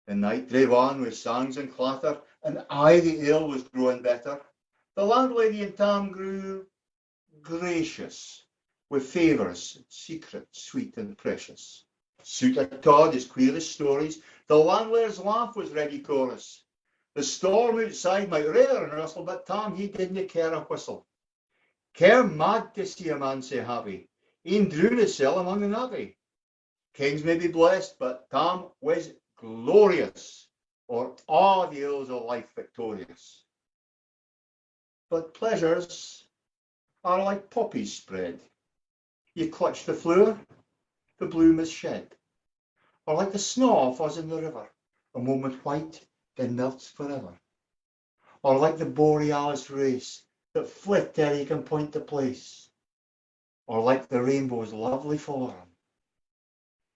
The night drave on wi sangs and clatter, and aye the ale was growing better. The landlady and Tam grew gracious, wi favours secret, sweet and precious. Sooter tauld his queerest stories, the landlaird's laugh was ready chorus. The storm ootside might rair and rustle, but Tam he didna care a whistle. Care mad to see a man sae happy, een droon his sel amang the navvy. Kings may be blessed, but Tam was glorious, ower aa the ills o life victorious. But pleasures are like poppies spread. Ye clutch the flower, the bloom is shed. Or like the snaw fa's in the river, a moment white, then melts forever. Or like the borealis race that flit ere ye can point the place. Or like the rainbow's lovely form,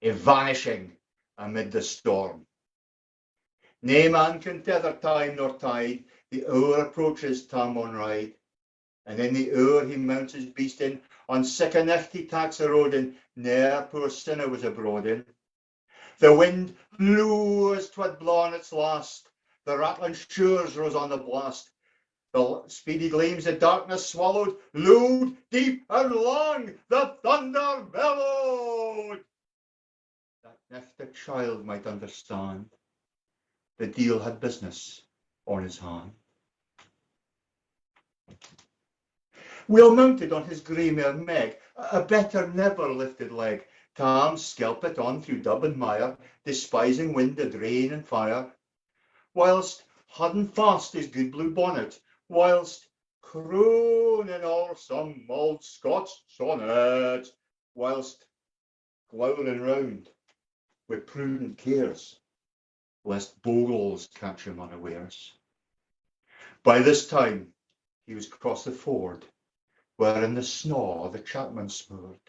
a vanishing amid the storm. Nae man can tether time nor tide, the hour approaches Tam maun ride, and in the hour he mounts his beastin, on sic a nicht he taks a roadin, ne'er poor sinner was abroad in. The wind blew as twad blawn its last, the rattlin showers rose on the blast, the l-, speedy gleams the darkness swallowed, loud, deep, and lang the thunder bellowed, that if the child might understand, the deil had business on his hand. Weel mounted on his grey mare Meg, a better never lifted leg, Tam skelpit on through dub and mire, despising wind and rain and fire, whilst haudin fast his good blue bonnet, whilst croonin ower some auld Scots sonnet, whilst glowering round wi prudent cares, lest bogles catch him unawares. By this time he was across the ford, wherein the snaw the chapman smoored,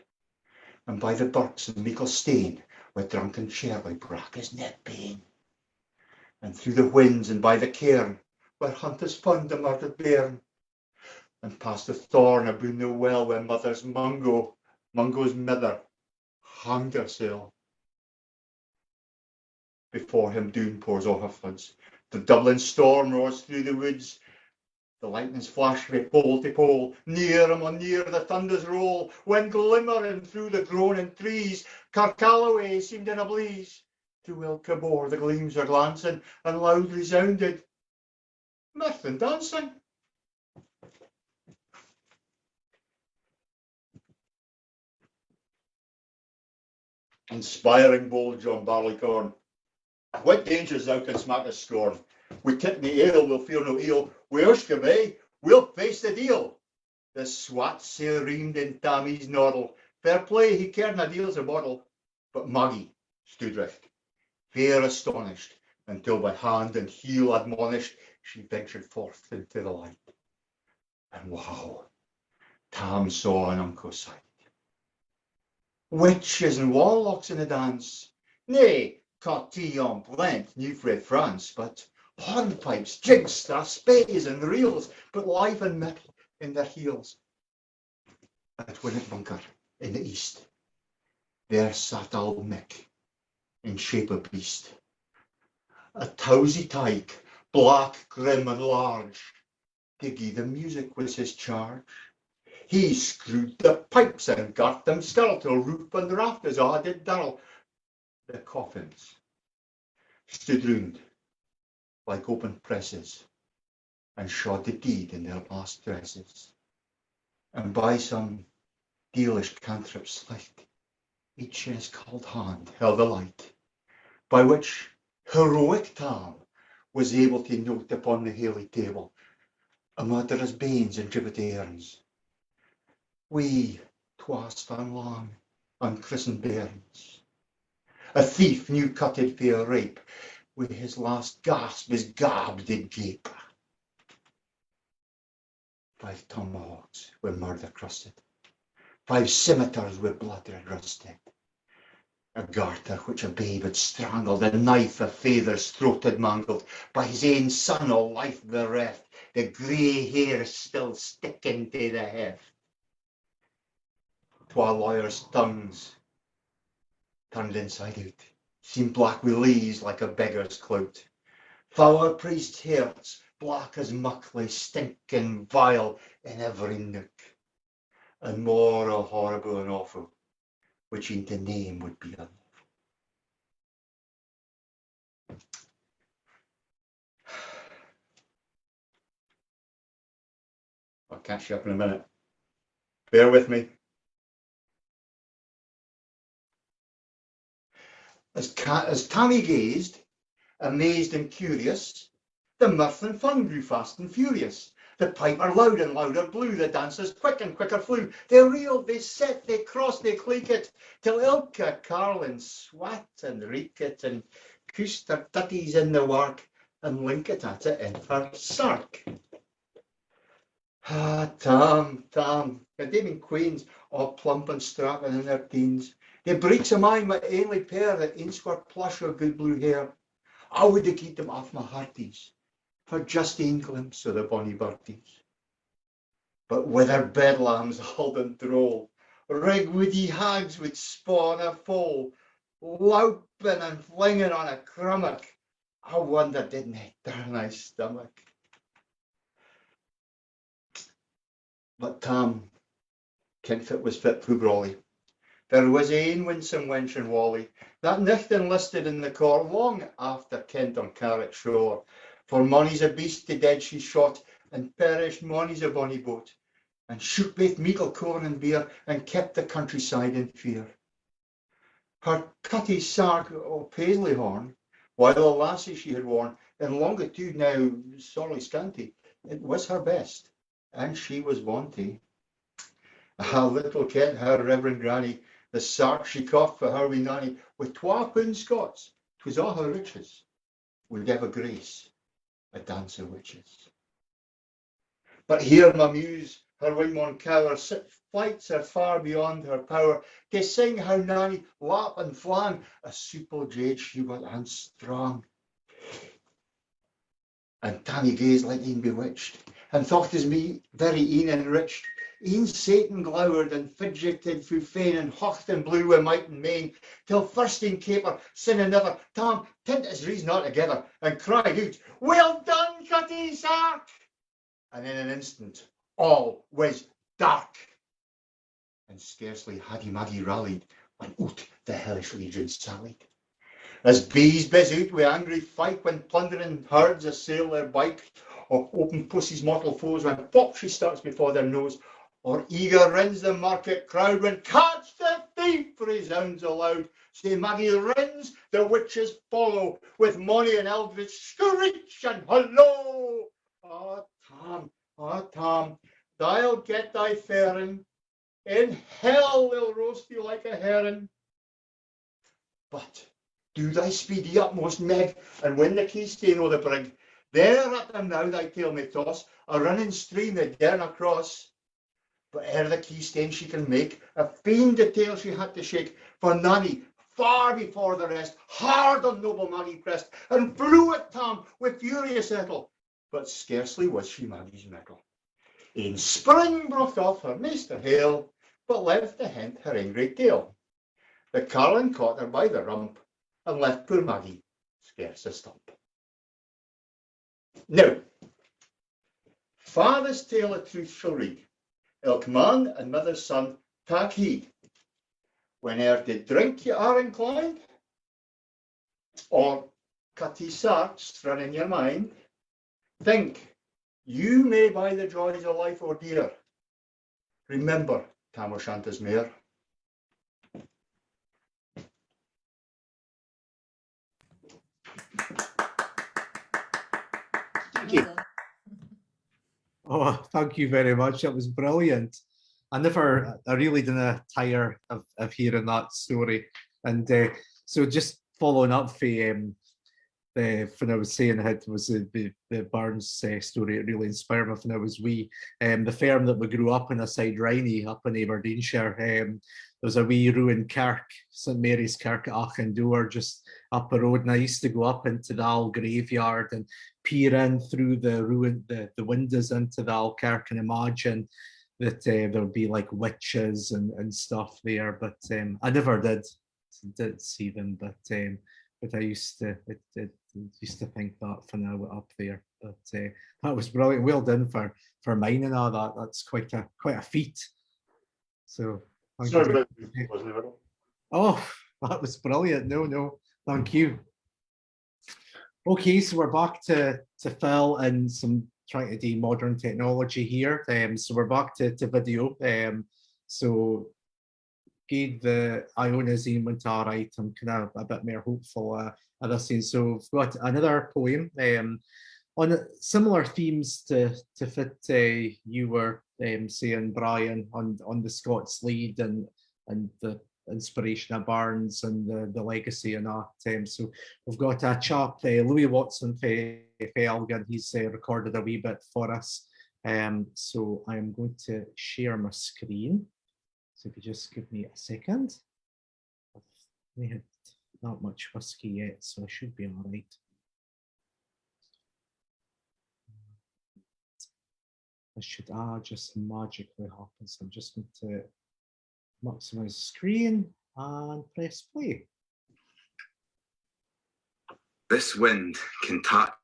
and by the birks and meikle steen, where drunken Shirley brak his net bane, and through the whins and by the cairn, where hunters fund the murdered bairn, and past the thorn aboon the well where mother's Mungo, Mungo's mither, hanged hersel. Before him doonpours ower her floods. The doubling storm roars through the woods. The lightnings flash fae pole to pole. Near and mair near the thunders roll, when glimmering through the groaning trees, Kirk Alloway seemed in a bleeze. Too weel Kibore the gleams were glancing, and loud resounded mirth and dancing. Inspiring bold John Barleycorn, what dangers thou canst mak us scorn. We tip nae ill, we'll fear no ill, wi Uisgebay we'll face the deil. The swat sae reamed in Tammie's noddle, fair play, he cared nae deil's a boddle. But Maggie stood richt, fair astonished, until by hand and heel admonished she ventured forth into the light. And wow, Tam saw an unco sight. Witches and warlocks in the dance, nae cotee on plent new frae France, but hornpipes, jigs, strathspeys and reels, put life and mettle in their heels. At Winnock Bunker in the east, there sat auld Mick in shape o beast. A towsie tyke, black, grim and large, to gie the music was his charge. He screwed the pipes and gart them skirl till roof and rafters a' did dirl. The coffins stood roond like open presses, and shawed the deid in their last dresses. And by some deilish cantrip slicht, each in his cauld hand held a light, by which heroic Tam was able to note upon the haily table a murderer's banes and gibbet airns. Wee twa stan lang, unchrist'ned bairns. A thief new cutted fae a rape, wi his last gasp his gab did gape. Five tomahawks wi murder crusted, five scimitars wi blood red rusted, a garter which a babe had strangled, a knife a faither's throat had mangled, by his ain son o life bereft, the grey hair still sticking tae the heft. Twa lawyers' tongues turned inside oot, seemed black wi lees like a beggar's clout. Fower priests' hairts, black as muck, lay stinking vile in every nook, and mair o horrible and awfu, which e'en to name would be unlawfu. I'll catch you up in a minute. Bear with me. As Ca-, as Tammie gazed, amazed and curious, the mirth and fun grew fast and furious. The piper loud and louder blew, the dancers quick and quicker flew. They reeled, they set, they crossed, they cleekit, till ilka carlin swat and reekit, and coosed their tutties in the wark, and linkit at it in her sark. Ah, Tam, Tam, the Damon Queens, all plump and strapping in their teens. They breeks o mine, my only pair, the ane square plush o good blue hair. I would hae gied them half my hearties for just ane glimpse o the bonny birdies. But wither bedlams, auld and droll, rig woody hags would spawn a foal, lowping and flinging on a crummock. I wonder did nae turn ae stomach. But Tam kent fit was fit for brawly. There was ane winsome wench in Whalley that nicht enlisted in the corps long after Kent on Carrick shore, for mony's a beast the dead she shot, and perished mony's a bonny boat, and shook baith meikle corn and beer, and kept the countryside in fear. Her cutty sark o Paisley horn, while a lassie she had worn, in longitude now sorely scanty, it was her best, and she was wanty. Ah, little kent her Reverend Granny, the sark she coft for her wee Nanny, with twa pound Scots, 'twas a' her riches, would ever grace a dance o witches. But here my muse, her wing maun cower, sic flights are far beyond her power, to sing how Nanny, lap and flang, a soople jade she was and strong. And Tammy gazed like een bewitched, and thocht his me very een enriched. Een Satan glowered and fidgeted fu fane and hocht and blew wi might and main, till first een caper, syne another, Tam tint his rees na thegither, and cried oot, "Weel done, cutty sark!" And in an instant all was dark. And scarcely had he Maggie rallied, when oot the hellish legion sallied. As bees bizz oot wi angry fyke, when plundering herds assail their byke, or open pussy's mortal foes, when pop she starts before their nose, or eager rins the market crowd, when "Catch the thief!" resounds aloud, sae Maggie rins, the witches follow, with mony an eldritch screech and hallo. Ah, Tam, ah, Tam, thou'll get thy fairin, in hell they'll roast thee like a herrin. But do thy speedy utmost, Meg, and win the key stane o the brig. There at them now thy tail may toss, a running stream they darena cross. But ere the key stane she can make, a fiend the tail she had to shake, for Nanny, far before the rest, hard on noble Maggie pressed, and flew at Tam wi furious ettle. But scarcely was she Maggie's mettle, een spring broke off her maister hale, but left ahint her angry tail. The carlin caught her by the rump, and left poor Maggie scarce a stump. Now, fa this tale o truth shall read, ilk man and mither's son, tak heed. Whene'er to drink ye are inclined, or cutty sarks run in your mind, think, you may buy the joys of life o'er dear. Remember Tam O'Shanter's mare. Thank you. Oh, thank you very much. That was brilliant. I never, I really didna tire of, of hearing that story. And, eh, so just following up fae, um, the, when I was saying how it was the, the, the Burns, eh, story, it really inspired me when I was wee. Um, the fairm that we grew up in aside Riney, up in Aberdeenshire, um, there was a wee ruined kirk, St Mary's Kirk at Achan Door, just up the road, and I used to go up into the old graveyard and peer in through the ruin, the, the windows into the old kirk and imagine that, eh, there would be, like, witches and, and stuff there, but, um, I never did, did see them, but, um, but I used to, it, it used to think that when I went up there. But, eh, that was brilliant. Well done for, for mining all that. That's quite a, quite a feat. So, thank you. Sorry about the wasn't it? Oh, that was brilliant. No, no, thank you. Okay, so we're back to, to Phil and some trying to do modern technology here. Um, so we're back to, to video. Um, so gaed the Ionas in went all right. I'm kind of a bit more hopeful, uh, at this end. So we've got another poem, um, on similar themes to, to fit, eh, you were, um, saying, Brian, on, on the Scots leid and, and the inspiration of Burns and the, the legacy and that. Um, so we've got a chap, eh, Louis Watson fae, fae Elgin, he's, eh, recorded a wee bit for us. Um, so I am going to share my screen. So if you just give me a second. I've not had that much whisky yet, so I should be all right. This should, ah, just magically happen. So I'm just going to maximize the screen and press play. This wind can tak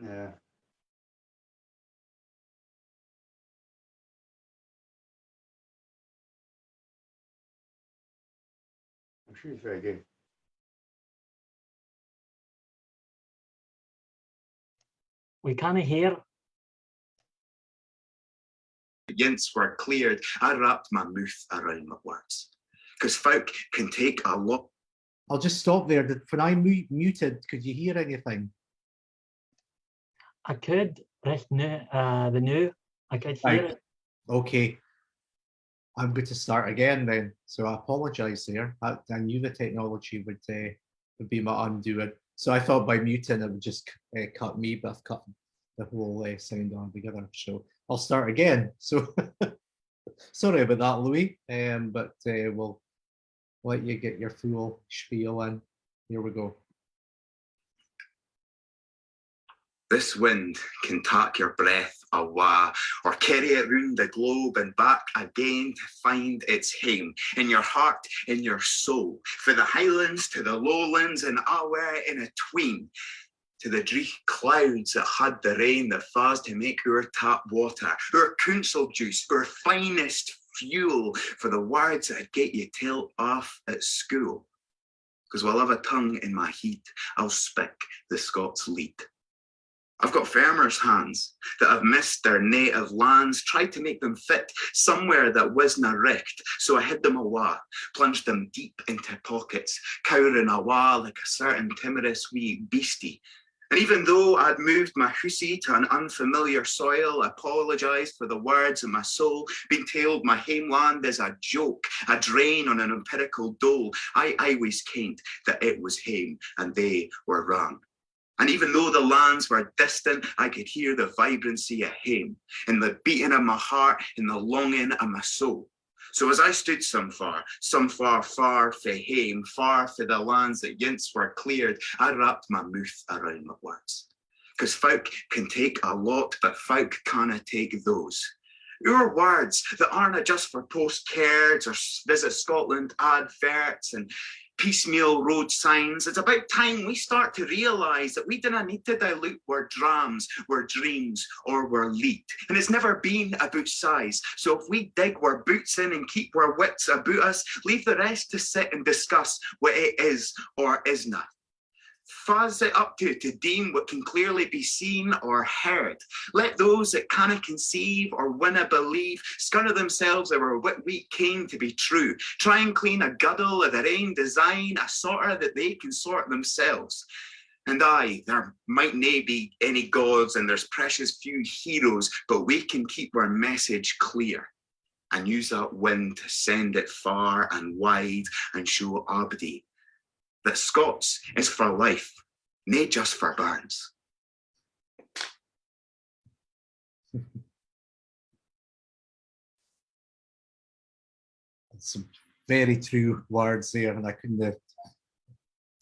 Yeah. I'm sure he's very good. We canna hear. Yince were cleared, I wrapped my mouth around my words. 'Cause folk can take a lot. I'll just stop there. Did, when I mu-, muted, could you hear anything? I could, right now, uh, the new, I could hear it. Okay. I'm going to start again then. So I apologise there. I, I knew the technology would, uh, would be my undoing. So I thought by muting it would just, uh, cut me, but I've cut the whole, uh, sound altogether. So I'll start again. So sorry about that, Louis. Um, but, uh, we'll let you get your full spiel in. Here we go. This wind can tak your breath awa, or carry it roond the globe and back again to find its hame in your heart, in your soul, fae the highlands to the lowlands and awa in atween, to the dreich clouds that had the rain that fa's to make oor tap water, oor cooncil juice, oor finest fuel for the words that get you telt aff at school. 'Cause while I've a tongue in my heid, I'll spik the Scots leid. I've got fairmers' hands that have missed their native lands, tried to make them fit somewhere that wasna richt, so I hid them awa, plunged them deep into pockets, cowering awa like a certain timorous wee beastie. And even though I'd moved my hoosie to an unfamiliar soil, apologised for the words in my soul, been told my hameland is a joke, a drain on an empirical dole, I aye wis kent that it was hame and they were wrang. And even though the lands were distant, I could hear the vibrancy o hame in the beating o my heart and the longing o my soul. So as I stood some far, some far, far fae hame, far fae the lands that yince were cleared, I wrapped my mouth around my words. 'Cause folk can take a lot, but folk canna take those. Oor words that aren't just for postcards or s-, Visit Scotland adverts and piecemeal road signs. It's about time we start to realise that we dinna need to dilute wir drams, wir dreams, or wir leid. And it's never been about size. So if we dig wir boots in and keep wir wits aboot us, leave the rest to sit and discuss what it is or isna. Fa's it up to, to deem what can clearly be seen or heard? Let those that canna conceive or winna believe scunner themselves ower what we ken to be true. Try and clean a guddle o their ain design, a sorter that they can sort themselves. And aye, there might nae be any gods and there's precious few heroes, but we can keep wir message clear and use that wind to send it far and wide and show abody that Scots is for life, nae just for Burns. Some very true words there, and I couldn't have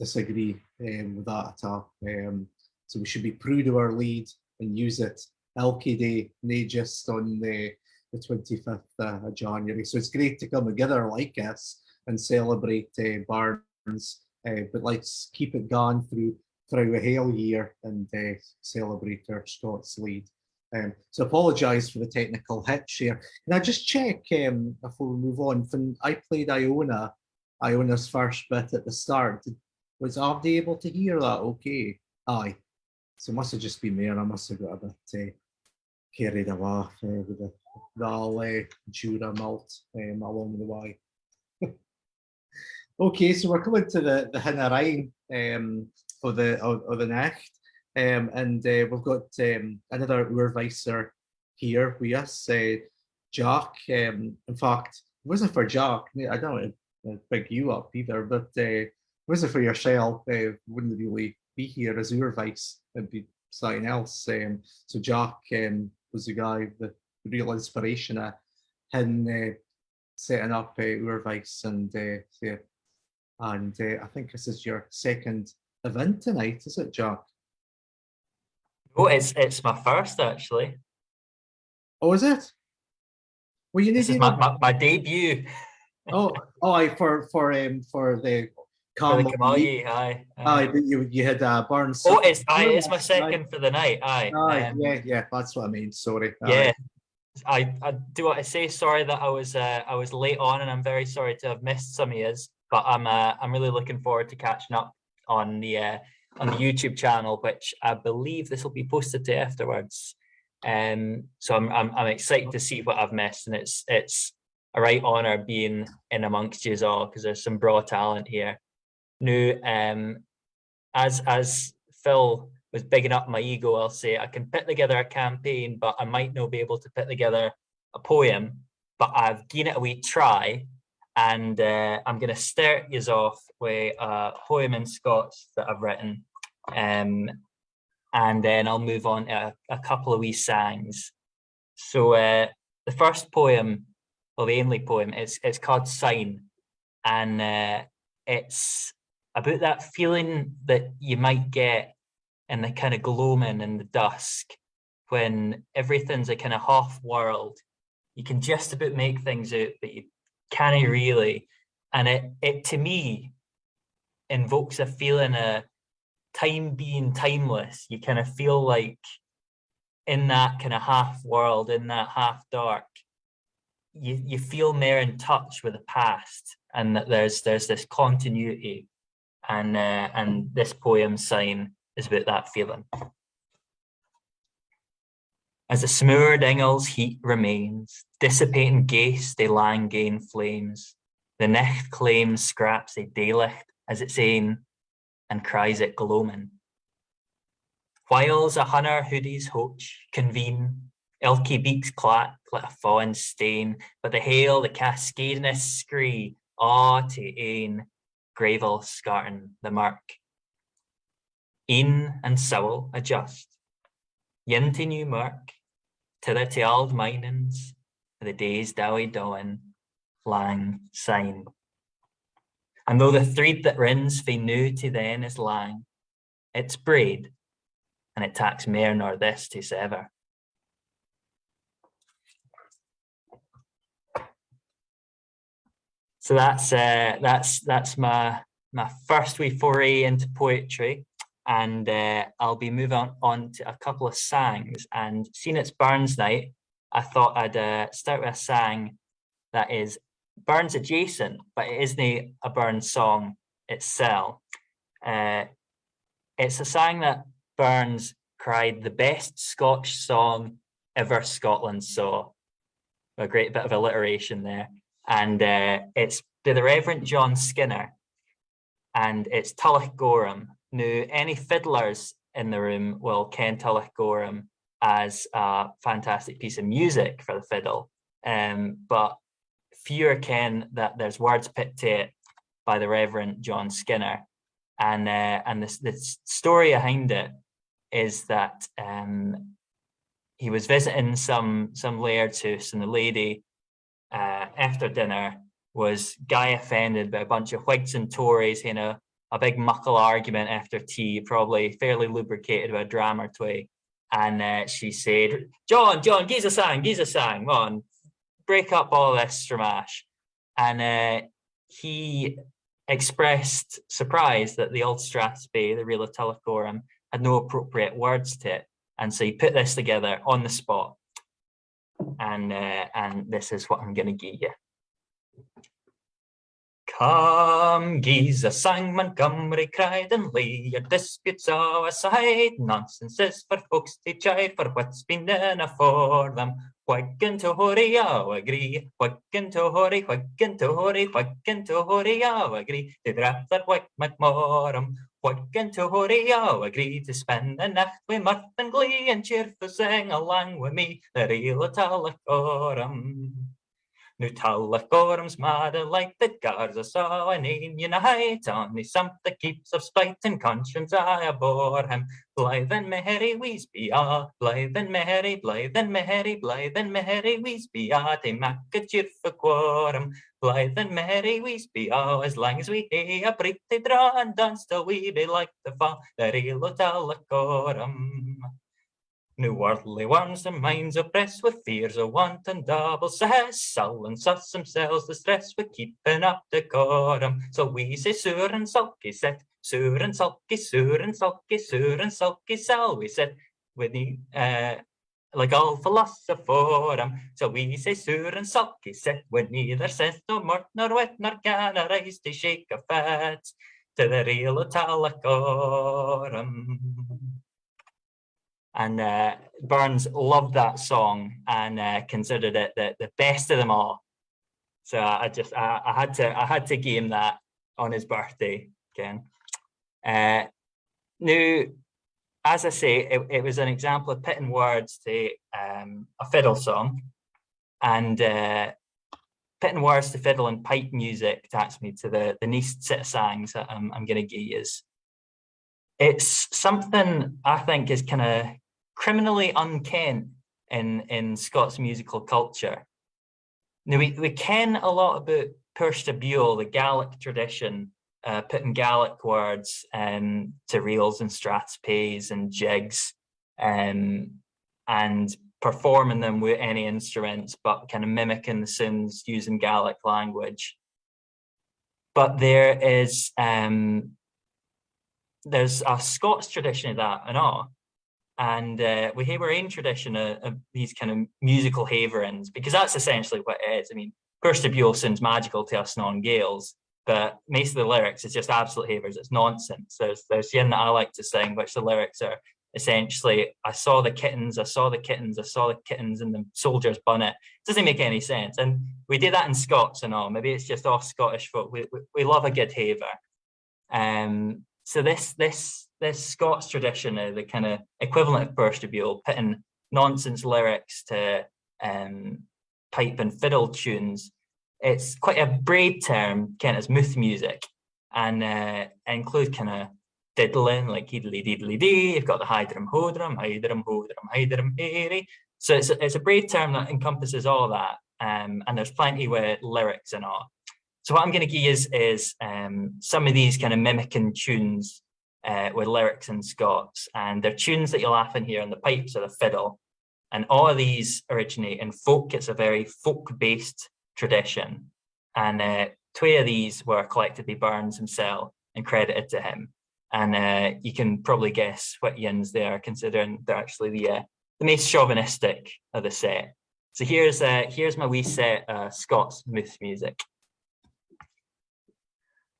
disagree, um, with that at all. Um, so we should be proud of our lead and use it ilky day, nae just on the, the twenty-fifth of January. So it's great to come together like this and celebrate, uh, Barnes, uh, but let's keep it going through, through a whole year and, uh, celebrate our Scots lead. Um, so apologise for the technical hitch here. Can I just check, um, before we move on? When I played Iona, Iona's first bit at the start, did, was, are they able to hear that okay? Aye. So it must have just been me, and I must have got a bit, uh, carried away, uh, with the, the old, uh, Jura malt, um, along the way. Okay, so we're coming to the, the hinner end, um, of the, of, of the nicht. Um, and, uh, we've got, um, another Urweiser here with us, uh, Jack. Um, in fact, if it wasn't for Jack, I don't want to, uh, big you up either, but, uh, if it wasn't for yourself, uh, we wouldn't really be here as Urweiss, it'd be something else. Um, so Jack, um, was the guy, the real inspiration of him, uh, setting up, uh, Urweiss, and, uh, yeah, and, uh, I think this is your second event tonight, is it, Jack? No, it's, it's my first, actually. Oh, is it? Well, you need This is my, my, my debut. Oh, oh, aye, for, for, um, for the Camogie, aye. Aye, but you, you had, uh, Barnes. Oh, it's, aye, it's my second for the night, aye. Aye, um, yeah, yeah, that's what I mean, sorry. Yeah. I, I do want to say sorry that I was, uh, I was late on, and I'm very sorry to have missed some of yous, but I'm, uh, I'm really looking forward to catching up on the, uh, on the YouTube channel, which I believe this will be posted to afterwards. Um, so I'm, I'm, I'm excited to see what I've missed, and it's, it's a right honour being in amongst yous all, 'cause there's some braw talent here. Noo, um, as, as Phil was bigging up my ego, I'll say I can put together a campaign, but I might no be able to put together a poem, but I've given it a wee try, and, uh, I'm gonna start yous off with a poem in Scots that I've written, um, and then I'll move on to a, a couple of wee sangs. So, uh, the first poem, or the only poem, it's, it's called Sign, and, uh, it's about that feeling that you might get in the kind of gloaming and the dusk, when everything's a kind of half world. You can just about make things out, but you cannae really. And it, it to me invokes a feeling of time being timeless. You kind of feel like in that kind of half world, in that half dark, you, you feel more in touch with the past, and that there's, there's this continuity, and, uh, and this poem, Sign, is about that feeling. As the smoored ingle's heat remains, dissipating gaist they lang gain flames, the nicht claims scraps o daylicht as its ain, and cries it gloaming. Whiles a hunner hoodies hoch, convene, ilky beaks clack like a fa'en stane, but the hail, the cascadinest scree, aa to ane, gravel scarting the mirk. Een and sowl adjust. Yin to new mirk, tither to auld minings, the day's dowie dawin, lang syne. And though the thread that rins fae noo to then is lang, it's braid, and it taks mair nor this to sever. So that's, uh, that's, that's my, my first wee foray into poetry, and, uh, I'll be moving on, on to a couple of sangs. And seeing it's Burns night, I thought I'd, uh, start with a sang that is Burns adjacent, but it isnae a Burns song itsel. Uh, it's a sang that Burns cried the best Scotch song ever Scotland saw. A great bit of alliteration there. And, uh, it's by the Reverend John Skinner, and it's Tulloch Gorm. Noo, any fiddlers in the room will ken Tulloch Gorm as a fantastic piece of music for the fiddle, um, but fewer ken that there's words put to it by the Reverend John Skinner. And, uh, and the, the story behind it is that, um, he was visiting some, some laird's hoose, and the lady, uh, after dinner, was gey offended by a bunch of Whigs and Tories haeing a, a big muckle argument efter tea, probably fairly lubricated with a dram or twa. And uh, she said, "John, John, gie's a sang, gie's a sang, man. Break up all this stramash." And uh, he expressed surprise that the Auld Strathspey, the Reel o Tullochgorum, had no appropriate words to it. And so he put this together on the spot. And uh, and this is what I'm going to give you. "Come, gie's a sang, Montgomery cried, and lay your disputes aa aside. Nonsense is for folks to chide, for what's been done afore them. Whig and Tory aa agree, Whig and Tory, Whig and Tory, Whig and Tory aa agree, to drap their Whig McMorrum. Whig and Tory aa agree to spend the nicht wi mirth and glee, and cheerfu sing alang wi me, the Reel o Tullochgorum." Noo Tullochgorum's mad delighted, gars a saw an een united, only something keeps of spite and conscience aye abore him. Blithe and merry we's be aa, blithe and merry, blithe and merry, blithe and merry we's be aa, tae mak a cheerfu quorum. Blithe and merry we's be aa, as lang as we hae a breath tae draw, and dance till we be like the fa, the Reel o Tullochgorum. Noo worldly worms and minds oppressed, wi fears o want and double cess, sullen sus themselves distress wi keeping up decorum. So we say, "Sure and sulky set, sure and sulky, sure and sulky, sure and sulky sall we set, wi the, uh, like all philosophorum." So we say, "Sure and sulky set, wi neither sense nor mirth nor wit, nor can arise to shake a fit to the Reel o Tullochgorum." And uh, Burns loved that song and uh, considered it the, the best of them all. So I just I, I had to I had to give him that on his birthday, Ken. Uh, now, as I say, it, it was an example of putting words to um, a fiddle song, and uh, putting words to fiddle and pipe music takes me to the the next set of songs that I'm, I'm going to give you. It's something I think is kind of criminally unkent in in Scots musical culture. Now, we, we ken a lot about Puirt a Beul, the Gaelic tradition, uh, putting Gaelic words um, to reels and strathspeys and jigs, um, and performing them with any instruments, but kind of mimicking the sounds using Gaelic language. But there is um, there's a Scots tradition of that and all. And uh, we have our own tradition of, of these kind of musical haverings, because that's essentially what it is. I mean, Puirt a Beul sounds magical to us non-Gaels, but most of the lyrics is just absolute havers. It's nonsense. There's there's yin that I like to sing, which the lyrics are essentially, "I saw the kittens, I saw the kittens, I saw the kittens in the soldier's bonnet." It doesn't make any sense. And we do that in Scots and all. Maybe it's just us Scottish folk. We, we, we love a good haver. Um, so this this this Scots tradition, uh, the kind of equivalent of Puirt a Beul, putting nonsense lyrics to um, pipe and fiddle tunes, it's quite a braid term, kent as mouth music, and uh, include kind of diddling, like heedly deedly dee. You've got the hydrum hodrum, hydrum hodrum, hydrum hairy. So it's a, it's a braid term that encompasses all that, um, and there's plenty with lyrics and all. So what I'm going to give you is, is um, some of these kind of mimicking tunes uh, with lyrics in Scots, and they're tunes that you'll often hear in the pipes or the fiddle. And all of these originate in folk. It's a very folk-based tradition. And uh, twa of these were collected by Burns himself and credited to him. And uh, you can probably guess what yins they are, considering they're actually the uh, the most chauvinistic of the set. So here's uh, here's my wee set of Scots mouth music.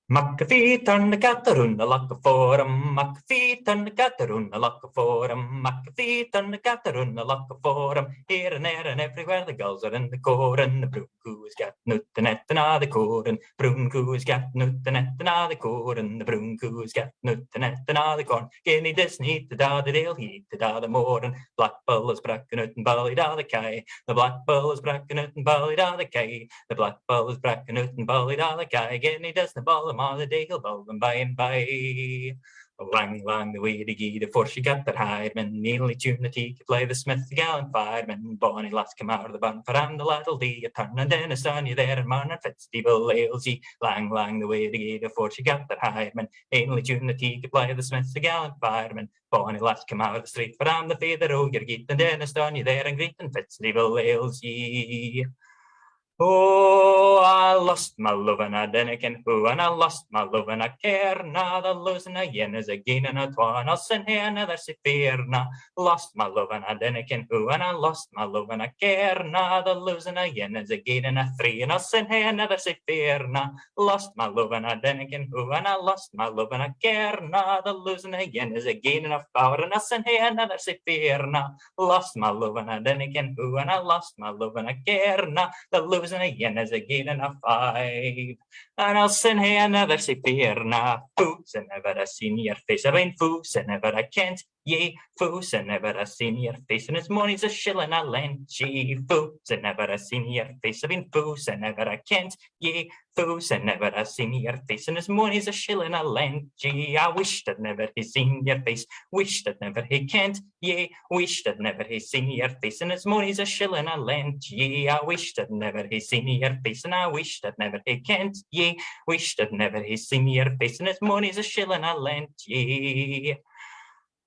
Mac a fee turn the cat aroon the lock of forum, Mac a fee turn the cat aroon the lock of forum, Mac a fee turn the cat aroon the lock of forum. Here and there and everywhere the gulls are in the corn, the brown coo's got noot and et and a the corn, brown coo's got noot and et and a the corn, the brown coo's got noot and et and a the corn. Gin he disna eat the da the dale, he eat the da the morn. Black bull is brackin oot and bally da the kye, the black bull is brackin oot and bally da the kye, the black bull is brackin oot and bally da the kye. Gin he disna bawl him a the day, he'll bawl him by and by. Lang, lang the way to Geed afore she got her hireman. The only tune that he could play, the smith, the gallant fireman. Bonny lass come ower the burn, for I'm the laddle day you turn, and then a son you there and morning fits devil ails ye. Lang, lang the way to Geed afore she got her hireman. The only tune that he could play, the smith, the gallant fireman. Bonny lass come ower the street, for I'm the faither o your gate, and then a son you there and greet, and fits devil ails ye. Oh, I lost my love and I dinna ken hoo, and I lost my love and I care na. The losing o yin is a gain and a twa, and I'll sin hae another sae fair na. Lost my love and I dinna ken hoo, and I lost my love and I care na. The losing o yin is a gain and a three, and I'll sin hae another sae fair na. Lost my love and I dinna ken hoo, and I lost my love and I care na. The losing o yin is a gain and a four, and I'll sin hae another sae fair na. Lost my love and I dinna ken hoo, and I lost my love and I care na. The losing o yin is a gain and a five, and I'll sin hae another sae fair na. Foo's and never I seen your face, I been foo's and never I kent ye. Foo's and never I seen your face, and as mony's a shilling I lent ye. Foo's and never I seen your face, I been foo's and never I kent ye. Foo's and never I seen your face, and as mony's a shilling I lent ye. I wished I'd never hae seen your face, wished I'd never hae kent ye. Wished I'd never hae seen your face, and as mony's a shilling I lent ye. I wished I'd never hae seen your face, and I wished I'd never hae kent ye. Wished I'd never hae seen your face, and as mony's a shilling I lent ye.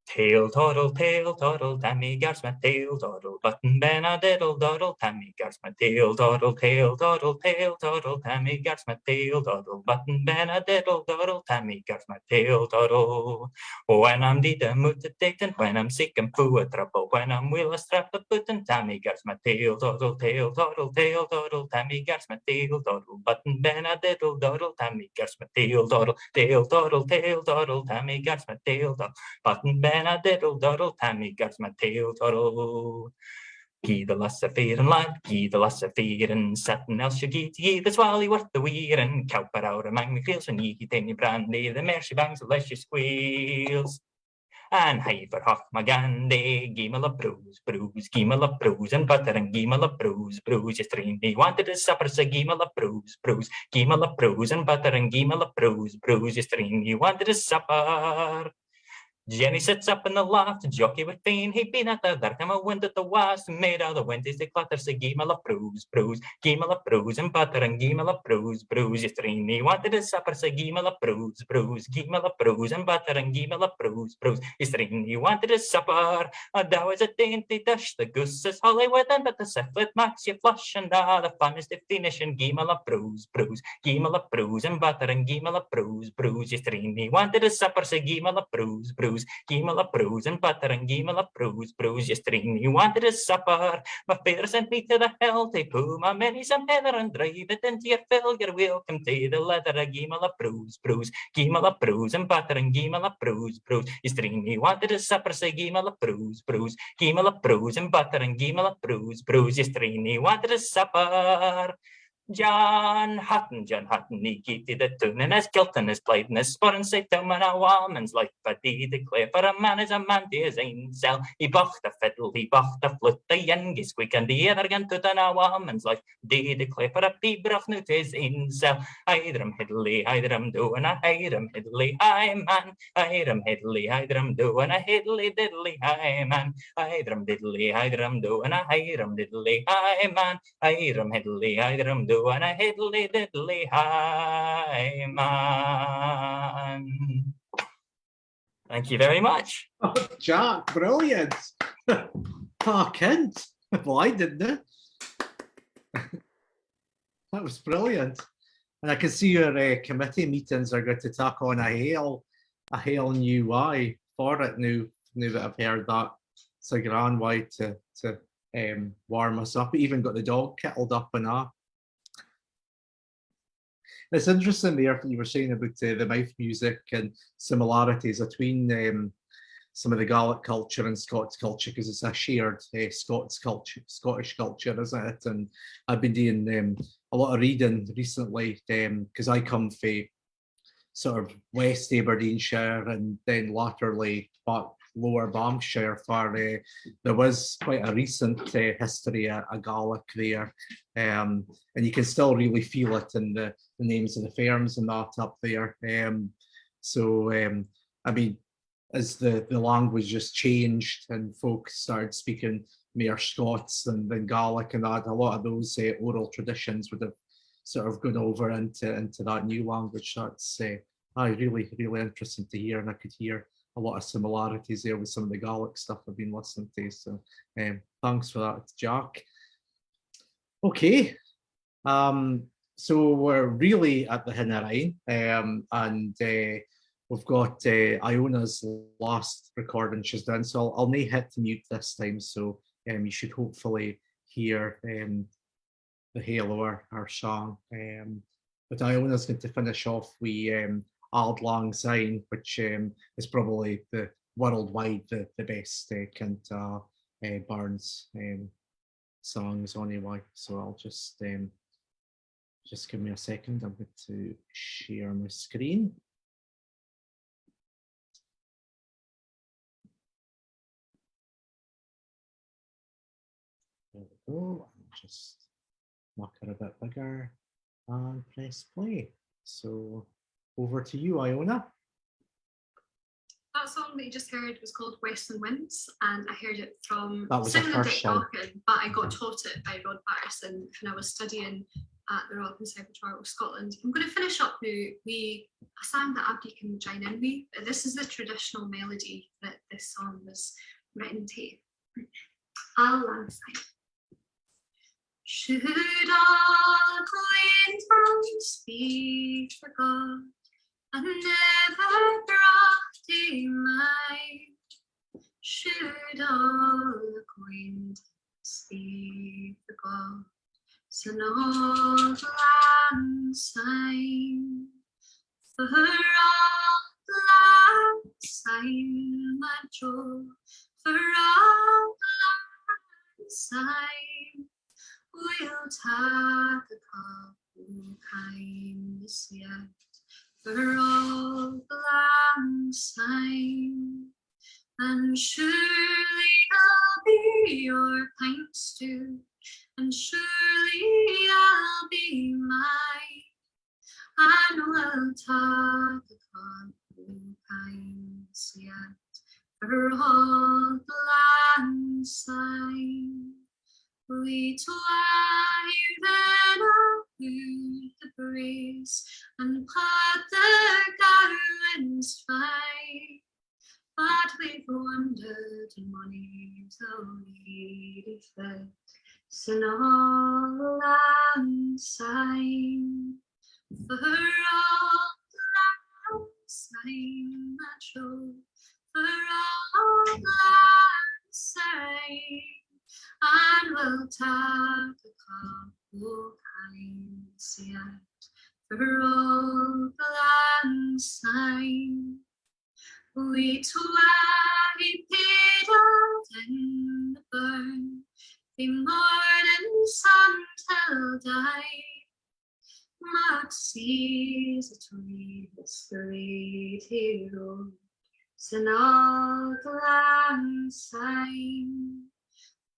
Tail toddle, tail toddle, Tammie gars my tail toddle, button ben a diddle doddle, Tammie gars my tail toddle, tail toddle, tail toddle, Tammie gars my tail toddle, button ben a diddle doddle, Tammie gars my tail toddle. When I'm deid I'm oot o date, and when I'm sick I'm fu o trouble, when I'm weel I strap a boot, and Tammie gars my tail toddle, tail toddle, tail toddle, Tammie gars my tail toddle, button ben a diddle doddle, Tammie gars my tail toddle, tail toddle, tail toddle, Tammie gars my tail toddle, button ben a diddle doddle, Tammie gars my tail toddle. Gie the lass a fairin, lad, gie the lass a fairin, satin else ye gie to gie the swally worth the wearin. Cowper ower amang the creels when ye gie any brandy, the mair she bangs the less she squeals. And hive her hoch, my gandy, gie me la brose, brose, gie me la brose and butter, and gie me la brose, brose, ye strain me wanted a supper, so gie me la brose, brose, gie me la brose and butter, and gie me la brose, brose, ye strain me wanted a supper. Jenny sits up in the loft, jockey with Fane, he been at the dark, I'm a wind at the west, made all the windies they clatter, say, gie me la brose, brose, gie me la brose and butter, and gie me la brose, brose, ye strain me wanted a supper, say, gie me la brose, brose, gie me la brose and butter, and gie me la brose, brose, ye strain me wanted a supper. And that was a dainty dish, the goose is Hollywood, and but the syphilid mocks ye flush, and ah, the fun is the finish, and gie me la brose, brose, gie me la brose and butter, and gie me la brose, brose, ye strain me wanted a supper, say, gie me la brose, brose, gie me la brose and butter, and gie me la brose, brose, ye strain me wanted a supper. My faither sent me to the hill to poo my many some heather and drive it into your fill, you're welcome to the leather, gie me la brose, brose, gie me la brose and butter, and gie me la brose, brose, ye strain me wanted a supper, say, gie me la brose, brose, gie me la brose and butter, and gie me la brose, brose, ye strain me wanted a supper. John Hutton, John Hutton, he gaed to the toon, and his kiltin, his plaid, and his sporran, sae till man a woman's life, I do declare, for a man is a man to his ain sel. He bocht a fiddle, he bocht a flute, the yin gae squeak, and the other gae toot, and a woman's life, I do declare, for a pibroch noo to his ain sel. Hidram hiddly, hidram do, and a hidram hiddly, hi man. Hidram hiddly, hidram do, and a hiddly diddly, hi man. Hidram diddly, hidram do, and a hidram diddly, hi man. Hidram hiddly, hidram do, and a hiddly diddly, hi man. Thank you very much. Jack, brilliant. Ah, Kent. Well, I didna. That was brilliant. And I can see your, eh, committee meetings are going to tak on a hale, a hale new wey for it noo, noo that I've heard that. It's a grand wey to, to, um, warm us up. Even got the dog kittled up and a'. It's interesting there what you were saying aboot, eh, the mouth music and similarities atween, um, some of the Gaelic culture and Scots culture, 'cause it's a shared, eh, Scots culture, Scottish culture, isn't it? And I've been doing, um, a lot of reading recently, um, 'cause I come fae sort of West Aberdeenshire and then latterly back Lower Banffshire, where, eh, there was quite a recent, eh, history o, o Gaelic there, um, and you can still really feel it in the, the names of the firms and that up there. Um, so, um, I mean, as the, the language just changed and folk started speaking mair Scots than, than Gaelic and that, a lot of those, eh, oral traditions would have sort of gone over into, into that new language. That's, eh, aye, really, really interesting to hear, and I could hear a lot of similarities there with some of the Gaelic stuff I've been listening to. So, um, thanks for that, Jack. Okay, um, so we're really at the hin o rinn, um, and, eh, we've got, eh, Iona's last recording she's done, so I'll, I'll nae hit to mute this time, so, um, you should hopefully hear, um, the hale o her, her sang. Um, but Iona's going to finish off with, um, Auld Lang Syne, which, um, is probably the worldwide the, the best, eh, kent o, eh, Burns, um, songs anyway. So I'll just, um, just give me a second. I'm going to share my screen. There we go. I'll just make her a bit bigger and press play. So over to you, Iona. That song that you just heard was called Western Winds, and I heard it from, that was the sounded first like song. Dokken, but I got taught it by Rod Patterson when I was studying at the Royal Conservatoire of Scotland. I'm going to finish up now with a song that everybody can join in with. This is the traditional melody that this song was written to. Auld Lang Syne. Should auld acquaintance be forgot, and never brought to mind? Should auld acquaintance be forgot, syne auld lang syne? For auld lang syne, my jo, for auld lang syne, we'll tak a cup o kindness yet. For auld lang syne, and surely I'll be your pint stew, and surely I'll be mine, and we'll tak a cup o kindness yet for auld lang syne. We twa even up the braes and put the gowans fine, but we've wandered mony a weary fit, syne auld lang syne. For auld lang syne, my jo, for auld lang syne, and we'll tak a cup o kindness yet for auld lang syne. We twa hae paidled in the burn, fae mornin sun till dyne, mair seas atween the sleighty road, syne auld lang syne.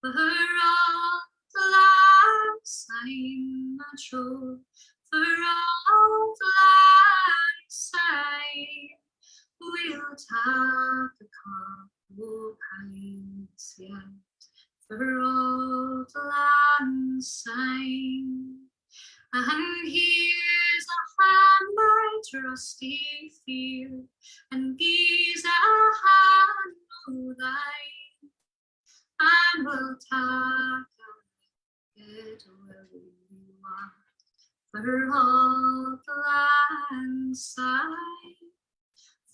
For auld lang syne, my jo, for auld lang syne, we'll tak a cup o kindness yet for auld lang syne. And here's a hand by trusty feel, and gie's a hand o thine, and we'll tak a good will we want for auld lang syne.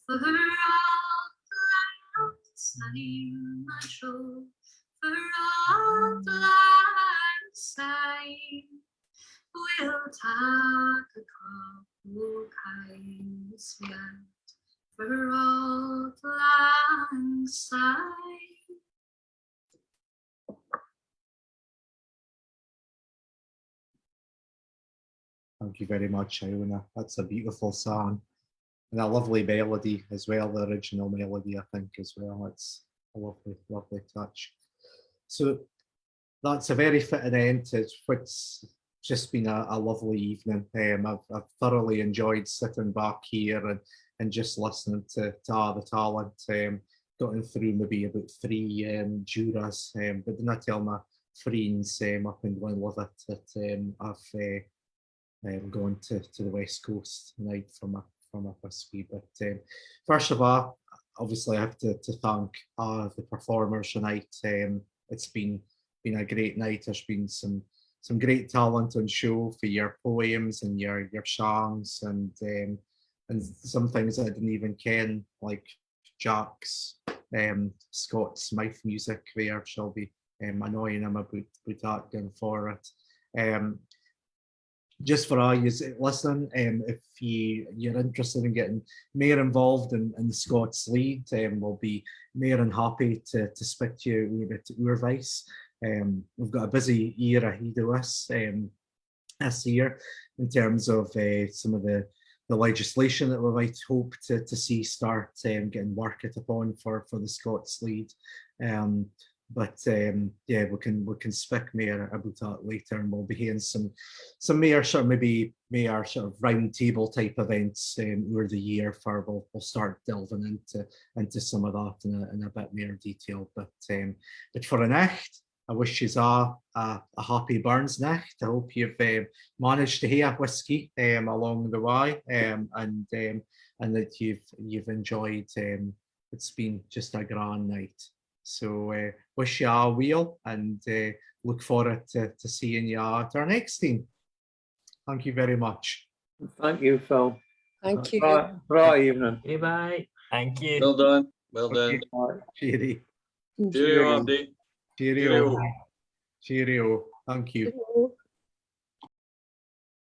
For auld lang syne, my jo, for auld lang syne, we'll tak a cup o kindness yet for auld lang syne. Thank you very much, Iona. That's a beautiful song. And a lovely melody as well, the original melody, I think, as well. It's a lovely, lovely touch. So that's a very fitting end to what's just been a, a lovely evening. Um, I've, I've thoroughly enjoyed sitting back here and and just listening to, to a' the talent, um, gotten through maybe aboot three, um, jurors, um, but dinna tell my friends, um, up in Glenlivet that, um, I've, uh, um, gone to, to the West Coast tonight for my, for my whisky. But, um, first of all, obviously I have to, to thank a' the performers tonight. Um, it's been, been a great night. There's been some, some great talent on show for your poems and your, your songs and, um, and some things I didn't even ken, like Jack's, um, Scots mouth music there. Shall be, um, annoying him aboot, aboot that going forward. Um, just for a' yous listening, um, if you, you're interested in getting mair involved in, in the Scots Lead, um, we'll be mair than happy to, to speak to you over to Urvice. Um, we've got a busy year ahead of us, um, this year in terms of, uh, some of the, the legislation that we might hope to, to see start, um, getting worked upon for, for the Scots Lead. Um, but, um, yeah, we can, we can speak mair aboot that later, and we'll be hearing some, some mair sort of, maybe mair sort of round table type events, um, over the year for we'll, we'll start delving into, into some of that in a, in a bit mair detail. But, um, but for the night, I wish yous a', a, a happy Burns nicht. I hope you've, um, managed to hae a whisky, um, along the way, um, and, um, and that you've, you've enjoyed, um, it's been just a grand night. So, uh, wish you a' weel and, uh, look forward to, to seeing you at our next teen. Thank you very much. Thank you, Phil. Thank you. Bra, bra evening. Goodbye. Thank you. Well done. Well done. Cheery. Cheerio, Andy. Cheerio. Cheerio. Cheerio. Thank you.